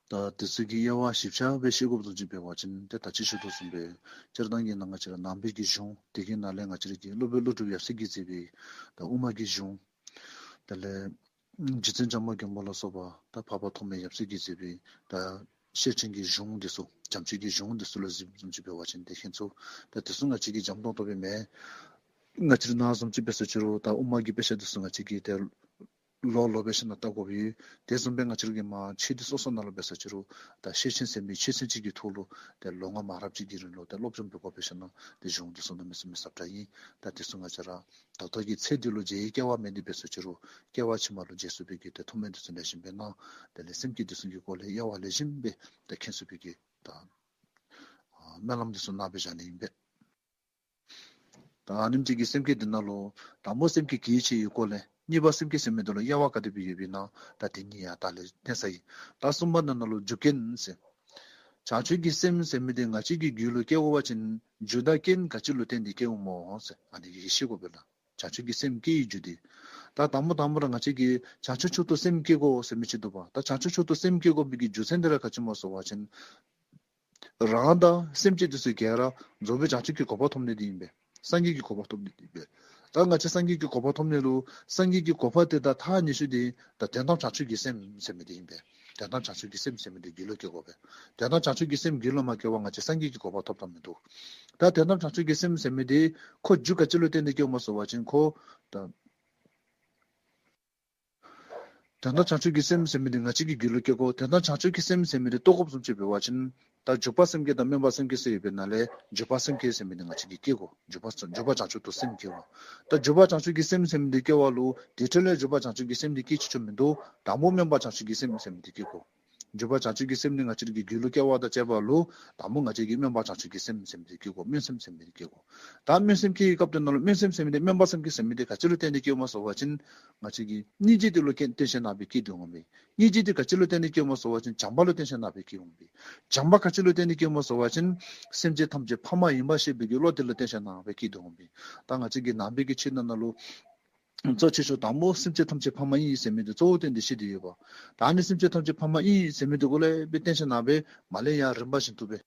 ད་དེ་ཚུ་གི་དབྱེ་བ་ཞིབ་ཆ་སྦེ་ཤེས་དགོཔ་བཟུམ་ཅིག་འབད་བ་ཅིན་ཏེ་ད་ཅི་ཞུ་དོ་བཟུམ་སྦེ་སྤྱིར་བཏང་གི་ནང་ང་བཅས་ར་ནང་པའི་གི་གཞུང་དེ་གི་ནང་ལས་ང་བཅས་ར་གི་སློབ་དཔོན་ཀླུ་སྒྲུབ་ཡབ་སྲས་ཀྱིས་མཛད་པའི་ད་དབུ་མ་གི་གཞུང་དེ་ལས་རྗེ་བཙུན་བྱམས་པ་མགོན་པོ་ལ་སོགས་པ་ད་འཕགས་པ་ཐོགས་མེད་ཡབ་སྲས་ཀྱིས་མཛད་པའི་ད་ཤེར་ཕྱིན་གྱི་གཞུང་དེ་ཚུ་བྱམས་ཆོས་ཀྱི་གཞུང་དེ་ཚུ་ལུ་གཟིགསཔ་བཟུམ་ཅིག་འབད་བ་ཅིན་ཏེ་ཁྱེད་ཚུ་ད་དེ་ཚུ་ང་བཅས་ཀྱིས་འཇམ་ཏོང་ཏོ་སྦེ་མེན། ང་བཅས་ར་ནཱ་བཟུམ་ཅིག་འབད་ས་ཅིག་རུང་ད་དབུ་མ་གི་དཔེ་ཆ་དེ་ཚུ་ང་བཅས་ཀྱིས་ཏེ་ལོག་ལོག་འབད་ཞིནམ་ལས་ལྟ་དགོཔ་ཡོད། དེ་བཟུམ་སྦེ་ང་བཅས་ར་གི་མ་ཆོས་སྡེ་སོ་སོ་ནང་ལུ་འབད་ས་ཅིག་རུང་ད་ཤེར་ཕྱིན་ཟེར་མི་ཆོས་ཚན་ཅིག་གི་ཐོག་ལུ་ཏེ་ལོ་ལྔ་མ་རབས་ཅིག་གི་རིང་ལུ་ཏེ་སློབ་སྦྱོང་འབད་དགོཔ་འབད་ཞིནམ་ལས་ཏེ་གཞུང་དེ་ཚུ་གནམ་མེད་ས་མེད་ཟབ་དྲགས་ཨིན། ད་དེ་ཚུ་ང་བཅས་ར་ད་ལྟོ་གི་ཚེ་འདི་ལུ་མཇལ་བའི་སྐལ་བ་མེད་དེ་འབད་ས་ཅིག་རུང་སྐྱེ་བ་ཕྱི་མ་ལུ་མཇལ་ཚུགས་པའི་གི་ཏེ་ཐུགས་སྨོན་དེ་ཚུ་ལེགས་ཤོམ་སྦེ་གནང་། དེ་ལས་སེམས་བསྐྱེད་དེ་ཚུ་གི་སྐོར་ལས་དབྱེ་བ་ལེགས་ཤོམ་སྦེ་ཏེ་མཁྱེན་ཚུགས་པའི་གི་ད་སྨོན་ལམ་དེ་ཚུ་གནང་སྦེ་བཞག་ནི་ཨིན་པས། ད་ཨ་ནེམ་ཅིག་གིས་སེམས་བསྐྱེད་འདི་ནང་ལུ་དང་པོ་སེམས་བསྐྱེད་གལ་ཆེ་བའི་སྐོར་ལས། གཉིས་པ་སེམས་བསྐྱེད་ཟེར་མི་འདི་ལུ་དབྱེ་བ་ག་དེ་སྦེ་ཡོདཔ་ཨིན་ན་ད་དེ་གཉིས་ཡང་ད་ལས་བསྟན་ཚར་ཡི། ད་གསུམ་པ་འདི་ནང་ལུ་རྒྱུ་རྐྱེན་ཟེར། བྱང་ཆུབ་ཀྱི་སེམས་ཟེར་མི་འདི་ང་བཅས་ཀྱི་རྒྱུད་ལུ་སྐྱེ་དགོ་པ་ཅིན་རྒྱུ་དང་རྐྱེན་ག་ཅི་ལུ་བརྟེན་ཏེ་སྐྱེ་འོང་སྨོ་ཟེར། ཨ་ནི་གི་ཤེས་དགོ་པས་ལགས། བྱང་ཆུབ་ཀྱི་སེམས་སྐྱེ་བའི་རྒྱུ་འདི། ད་དང་པོ་དང་པོ་ར་ང་བཅས་ཀྱིས་བྱང་ཆུབ་མཆོག་ཏུ་སེམས་བསྐྱེད་དགོ་ཟེར་མི་ཅིག་འདུག་པ། ད་བྱང་ཆུབ་མཆོག་ཏུ་སེམས་བསྐྱེད་དགོ་པའི་གི་རྒྱུ་མཚན་དེ་ར་ག་ཅི་སྨོ་ཟེར་བ་ཅིན། རང་དང་སེམས་ཅན་དེ་ཚུ་ག་ར་རྫོགས་པའི་བྱང་ཆུབ་ཀྱི་གོ་འཕང་ཐོབ་ནི་དེ་ཨིན་པས། སངས་རྒྱས་ཀྱི་གོ་འཕང་ཐོབ་ནི་དེ་ཨིན་པས། ད་ང་བཅས་སངས་རྒྱས་ཀྱི་གོ་འཕང་ཐོབ་ནི་ལུ་སངས་རྒྱས་ཀྱི་གོ་འཕང་དེ་དང་ཐག་ཉེ་ཤོས་དེ་ད་དོན་དམ་བྱང་ཆུབ་ཀྱི་སེམས་ཟེར་མི་དེ་ཨིན་པས། དོན་དམ་བྱང་ཆུབ་ཀྱི་སེམས་ཟེར་མི་དེ་རྒྱུད་ལུ་སྐྱེ་དགོ་པས། དོན་དམ་བྱང་ཆུབ་ཀྱི་སེམས་རྒྱུད་ལུ་མ་སྐྱེ་བར་ང་བཅས་སངས་རྒྱས་ཀྱི་གོ་འཕང་ཐོབ་ཐབས་མིན་འདུག། ད་དོན་དམ་བྱང་ཆུབ་ཀྱི་སེམས་ཟེར་མི་དེ་ཁོ་རྒྱུ་ག་ཅི་ལུ་བརྟེན་ཏེ་སྐྱེཝ་སྨོ་ཟེར་བ་ཅིན་ཁོ་ད་དོན་དམ་བྱང་ཆུབ་ཀྱི་སེམས་ཟེར་མི་དེ་ང་བཅས་ཀྱི་རྒྱུད་ལུ་སྐྱེ་དགོ། དོན་དམ་བྱང་ཆུབ་ཀྱི་སེམས་ཟེར་མི་དེ་ལྟོ་གོས་བཟུམ་ཅིག་འབད་བ་ཅིན། ད་འཇུག་པ་སེམས་བསྐྱེད་དང་སྨོན་པ་སེམས་བསྐྱེད་ཟེར་ཡོད་པའི་ནང་ལས་འཇུག་པ་སེམས་བསྐྱེད་ཟེར་མི་དེ་ང་བཅས་ཀྱིས་སྐྱེ་དགོ། འཇུག་པ་འཇུག་པ་བྱང་ཆུབ་ཏུ་སེམས་བསྐྱེད་དགོ། ད་འཇུག་པ་བྱང་ཆུབ་ཀྱི་སེམས་ཟེར་མི་དེ་སྐྱེ་བ་ལུ་དེ་འཕྲོ་ལས་འཇུག་པ་བྱང་ཆུབ་ཀྱི་སེམས་དེ་སྐྱེ་ཆོག་ཆོག་མིན་འདུག། དང་པོ་སྨོན་པ་བྱང་ཆུབ་ཀྱི་སེམས་ཟེར་མི་དེ་སྐྱེ་དགོ། འཇུག་པ་བྱང་ཆུབ་ཀྱི་སེམས་དེ་ང་བཅས་ཀྱི་རྒྱུད་ལུ་སྐྱེ་བ་དང་བཅས་པ་ལུ་དང་པོ་ང་བཅས་ཀྱིས་སྨོན་པ་བྱང་ཆུབ་ཀྱི་སེམས་ཟེར་མི་དེ་སྐྱེ་དགོ། སྨོན་སེམས་ཟེར་མི་དེ་སྐྱེ་དགོ། ད་སྨོན་སེམས་སྐྱེ་བའི་སྐབས་དེ་ནང་ལུ་སྨོན་སེམས་ཟེར་མི་དེ་སྨོན་པ་སེམས་བསྐྱེད་ཟེར་མི་དེ་ག་ཅི་ལུ་བརྟེན་ཏེ་སྐྱེཝ་སྨོ་ཟེར་བ་ཅིན་ང་བཅས་ཀྱི་སྙིང་རྗེ་དེ་ལུ་བརྟེན་བརྟེན་ཞིནམ་ལས་སྐྱེ་འོང་པས། སྙིང་རྗེ་དེ་ག་ཅི་ལུ་བརྟེན་ཏེ་སྐྱེཝ་སྨོ་ཟེར་བ་ཅིན་བྱམས་པ་ལུ་བརྟེན་ཞིནམ་ལས་སྐྱེ་འོང་པས། བྱམས་པ་ག་ཅི་ལུ་བརྟེན་ཏེ་སྐྱེཝ་སྨོ་ཟེར་བ་ཅིན་སེམས་ཅན་ཐམས་ཅད་ཕ་མ་ཡིན་པ་ཤེས་པའི་གི་བློ་དེ་ལུ་བརྟེན་ཞིནམ་ལས་སྐྱེ་འོང་པས། ད་ང་བཅས་ཀྱི་ནང་པའི་གི་ཆོས་ནང་ན་ལུ་གཙོ་ཆེ་ཤོས་དང་པོ་སེམས་ཅན་ཐམས་ཅད་ཕ་མ་ཨིན་ཟེར་མི་དེ་གཙོ་བོ་བརྟེན་ཏེ་བཤད་དེ་ཡོད་པ། ད་ཨ་ནི་སེམས་ཅན་ཐམས་ཅད་ཕ་མ་ཨིན་ཟེར་མི་དེ་གུ་ལས་སྦེ་བརྟེན་ཞིནམ་ལས་མར་ལས་ཡར་རིམ་པ་བཞིན་དུ་སྦེ།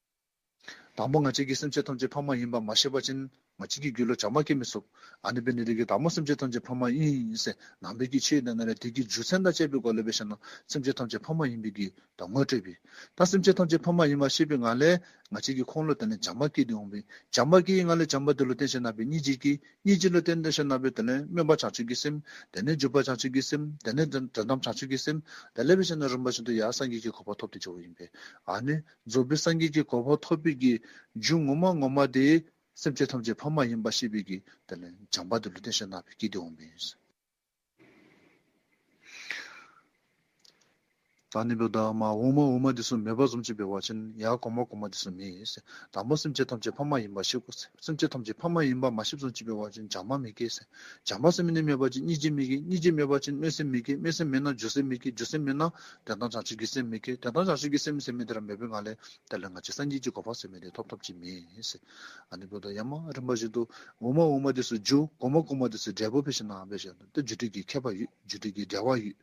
དང་པོ་ང་བཅས་ཀྱིས་སེམས་ཅན་ཐམས་ཅད་ཕ་མ་ཡིན་པ་མ་ཤེས་པ་ཅིན་ང་བཅས་ཀྱི་རྒྱུད་ལུ་བྱམས་པ་སྐྱེ་མི་ཚུགས། ཨ་ནི་འབད་ནི་དེ་གིས་དང་པོ་སེམས་ཅན་ཐམས་ཅད་ཕ་མ་ཨིན་ཟེར་ནང་པའི་གི་ཆོས་ནང་ན་ལས་དེ་གི་རྒྱུ་མཚན་དང་བཅས་པའི་སྒོ་ལས་འབད་ཞིནམ་ལས་སེམས་ཅན་ཐམས་ཅད་ཕ་མ་ཡིན་པའི་གི་ད་ངོ་སྤྲོད་པས། ད་སེམས་ཅན་ཐམས་ཅད་ཕ་མ་ཡིན་པ་ཤེས་པའི་ངང་ལས་ང་བཅས་ཀྱིས་ཁོང་ལུ་དེ་ལས་བྱམས་པ་སྐྱེ་འོང་པས། བྱམས་པ་སྐྱེ་བའི་ངང་ལས་བྱམས་པ་དེ་ལུ་བརྟེན་ཞིནམ་ལས་སྙིང་རྗེ་སྐྱེ། སྙིང་རྗེ་ལུ་བརྟེན་ཏེ་ཞིནམ་ལས་དེ་ལས་སྨོན་པ་བྱང་ཆུབ་ཀྱི་སེམས། དེ་ལས་འཇུག་པ་བྱང་ཆུབ་ཀྱི་སེམས། དེ་ལས་དོན་དོན་དམ་བྱང་ཆུབ་ཀྱི་སེམས། དེ་ལས་འབད་ཞིནམ་ལས་རིམ་པ་བཞིན་དུ་ཡར་སངས་རྒྱས་ཀྱི་གོ་འཕང་ཐོབ་སྟེ་འགྱོཝ་ཨིན་པས། ཨ་ནི་རྫོགས་པའི་སངས་རྒྱས་ཀྱི་གོ་འཕང་ཐོབ་པའི་གི་རྒྱུ་ངོ་མ་ངོ་མ་དེ་སེམས་ཅན་ཐམས་ཅད་ཕ་མ་ཡིན་པ་ཤེས་པའི་གི་དེ་ལས་བྱམས་པ་དེ་ལུ་བརྟེན་ཞིནམ་ལས་སྐྱེ་འོང་པས། ད་ཨ་ནི་འབདཝ་ད་མར་འོག་མ་འོག་མ་དེ་ཚུ་མེད་པ་བཟུམ་ཅིག་འབད་བ་ཅིན་ཡར་གོང་མ་གོང་མ་དེ་ཚུ་མེད་ཟེར། དང་པོ་སེམས་ཅན་ཐམས་ཅད་ཕ་མ་ཡིན་པ་ཤེས་དགོ་ཟེར། སེམས་ཅན་ཐམས་ཅད་ཕ་མ་ཡིན་པ་མ་ཤེསཔ་བཟུམ་ཅིག་འབད་བ་ཅིན་བྱམས་པ་མི་སྐྱེ་ཟེར། བྱམས་པ་ཟེར་མི་དེ་མེད་པ་ཅིན་སྙིང་རྗེ་མི་སྐྱེ། སྙིང་རྗེ་མེད་པ་ཅིན་སྨོན་སེམས་མི་སྐྱེ། སྨོན་སེམས་མེད་ན་རྒྱུ་སེམས་མི་སྐྱེ། རྒྱུ་སེམས་མེད་ན་དོན་དམ་བྱང་ཆུབ་ཀྱི་སེམས་མི་སྐྱེ། དོན་དམ་བྱང་ཆུབ་ཀྱི་སེམས་ཟེར་མི་དེ་ར་མེད་པའི་ངང་ལས་དེ་ལས་ང་བཅས་སངས་རྒྱས་ཀྱི་གོ་འཕང་ཟེར་མི་དེ་ཐོབ་ཐོབ་ཅིག་མེད་ཟེར། ཨ་ནི་འབདཝ་ད་ཡར་མར་རིམ་པ་བཞིན་དུ་འོག་མ་འོག་མ་དེ་ཚུ་རྒྱུ། གོང་མ་གོང་མ་དེ་ཚུ་འབྲས་བུ་འབད་ཞིནམ་ལས་འབད་ཞིནམ་ལས་ད་རྒྱུ་འབྲས་ཀྱི་ཁྱད་པར་ཡོད། རྒྱུ་འབྲས་ཀྱི་འབྲེལ་བ་ཡོད།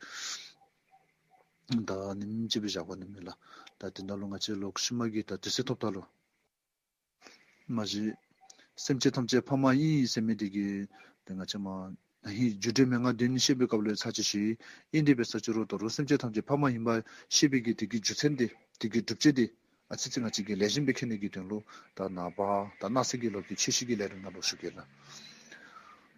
ད་ཨ་ནི་ཅིག་སྦེ་བཞག་པ་ནི་མེད་ལགས། ད་དེ་ནང་ལུ་ང་བཅས་ལོག་ཤུལ་མ་གི་ད་དུས་ཚོད་ཐོབ་ད་ལུ་མ་གཞི་སེམས་ཅན་ཐམས་ཅད་ཕ་མ་ཨིན་ཟེར་མི་དེ་གི་ད་ང་བཅས་མར་ན་ཧིང་རྒྱུ་འབྲས་མན་ངག་བདུན་བཤད་པའི་སྐབས་ལུ་ཚར་གཅིག་ཞུ་ཡི། ཨིན་དེ་འབད་ས་ཅི་རུང་ད་རུང་སེམས་ཅན་ཐམས་ཅད་ཕ་མ་ཡིན་པ་ཤེས་པའི་གི་དེ་གི་རྒྱུ་མཚན་དེ་དེ་གི་སྒྲུབ་བྱེད་དེ་ཨ་ཙི་ཙི་ང་བཅས་ཀྱིས་ལེགས་ཤོམ་སྦེ་མཁྱེན་ནི་གི་དོན་ལུ་ད་ནངས་པ་ད་གནངས་ཚེ་གི་ལོ་རྒྱུས་ཆོས་བཤད་ཀྱི་ལས་རིམ་ནང་ལུ་ཞུ་གེ་ལགས།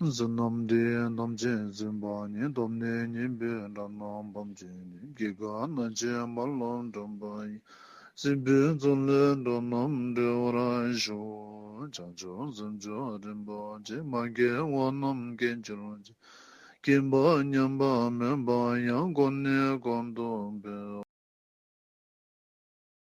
བསོད་ནམས་འདི་ཡིས་ཐམས་ཅད་གཟིགས་པ་ཉིད། ཐོབ་ནས་ཉེས་པའི་དགྲ་རྣམས་ཕམ་བྱས་ནས། སྐྱེ་རྒ་ན་འཆིའི་རྦ་རླབས་འཁྲུགས་པ་ཡི། སྲིད་པའི་མཚོ་ལས་འགྲོ་རྣམས་སྒྲོལ་བར་ཤོག། བྱང་ཆུབ་སེམས་མཆོག་རིན་པོ་ཆེ། མ་སྐྱེས་པ་རྣམས་སྐྱེ་གྱུར་ཅིག། སྐྱེས་པ་ཉམས་པ་མེད་པ་ཡང་། གོང་ནས་གོང་དུ་འཕེལ།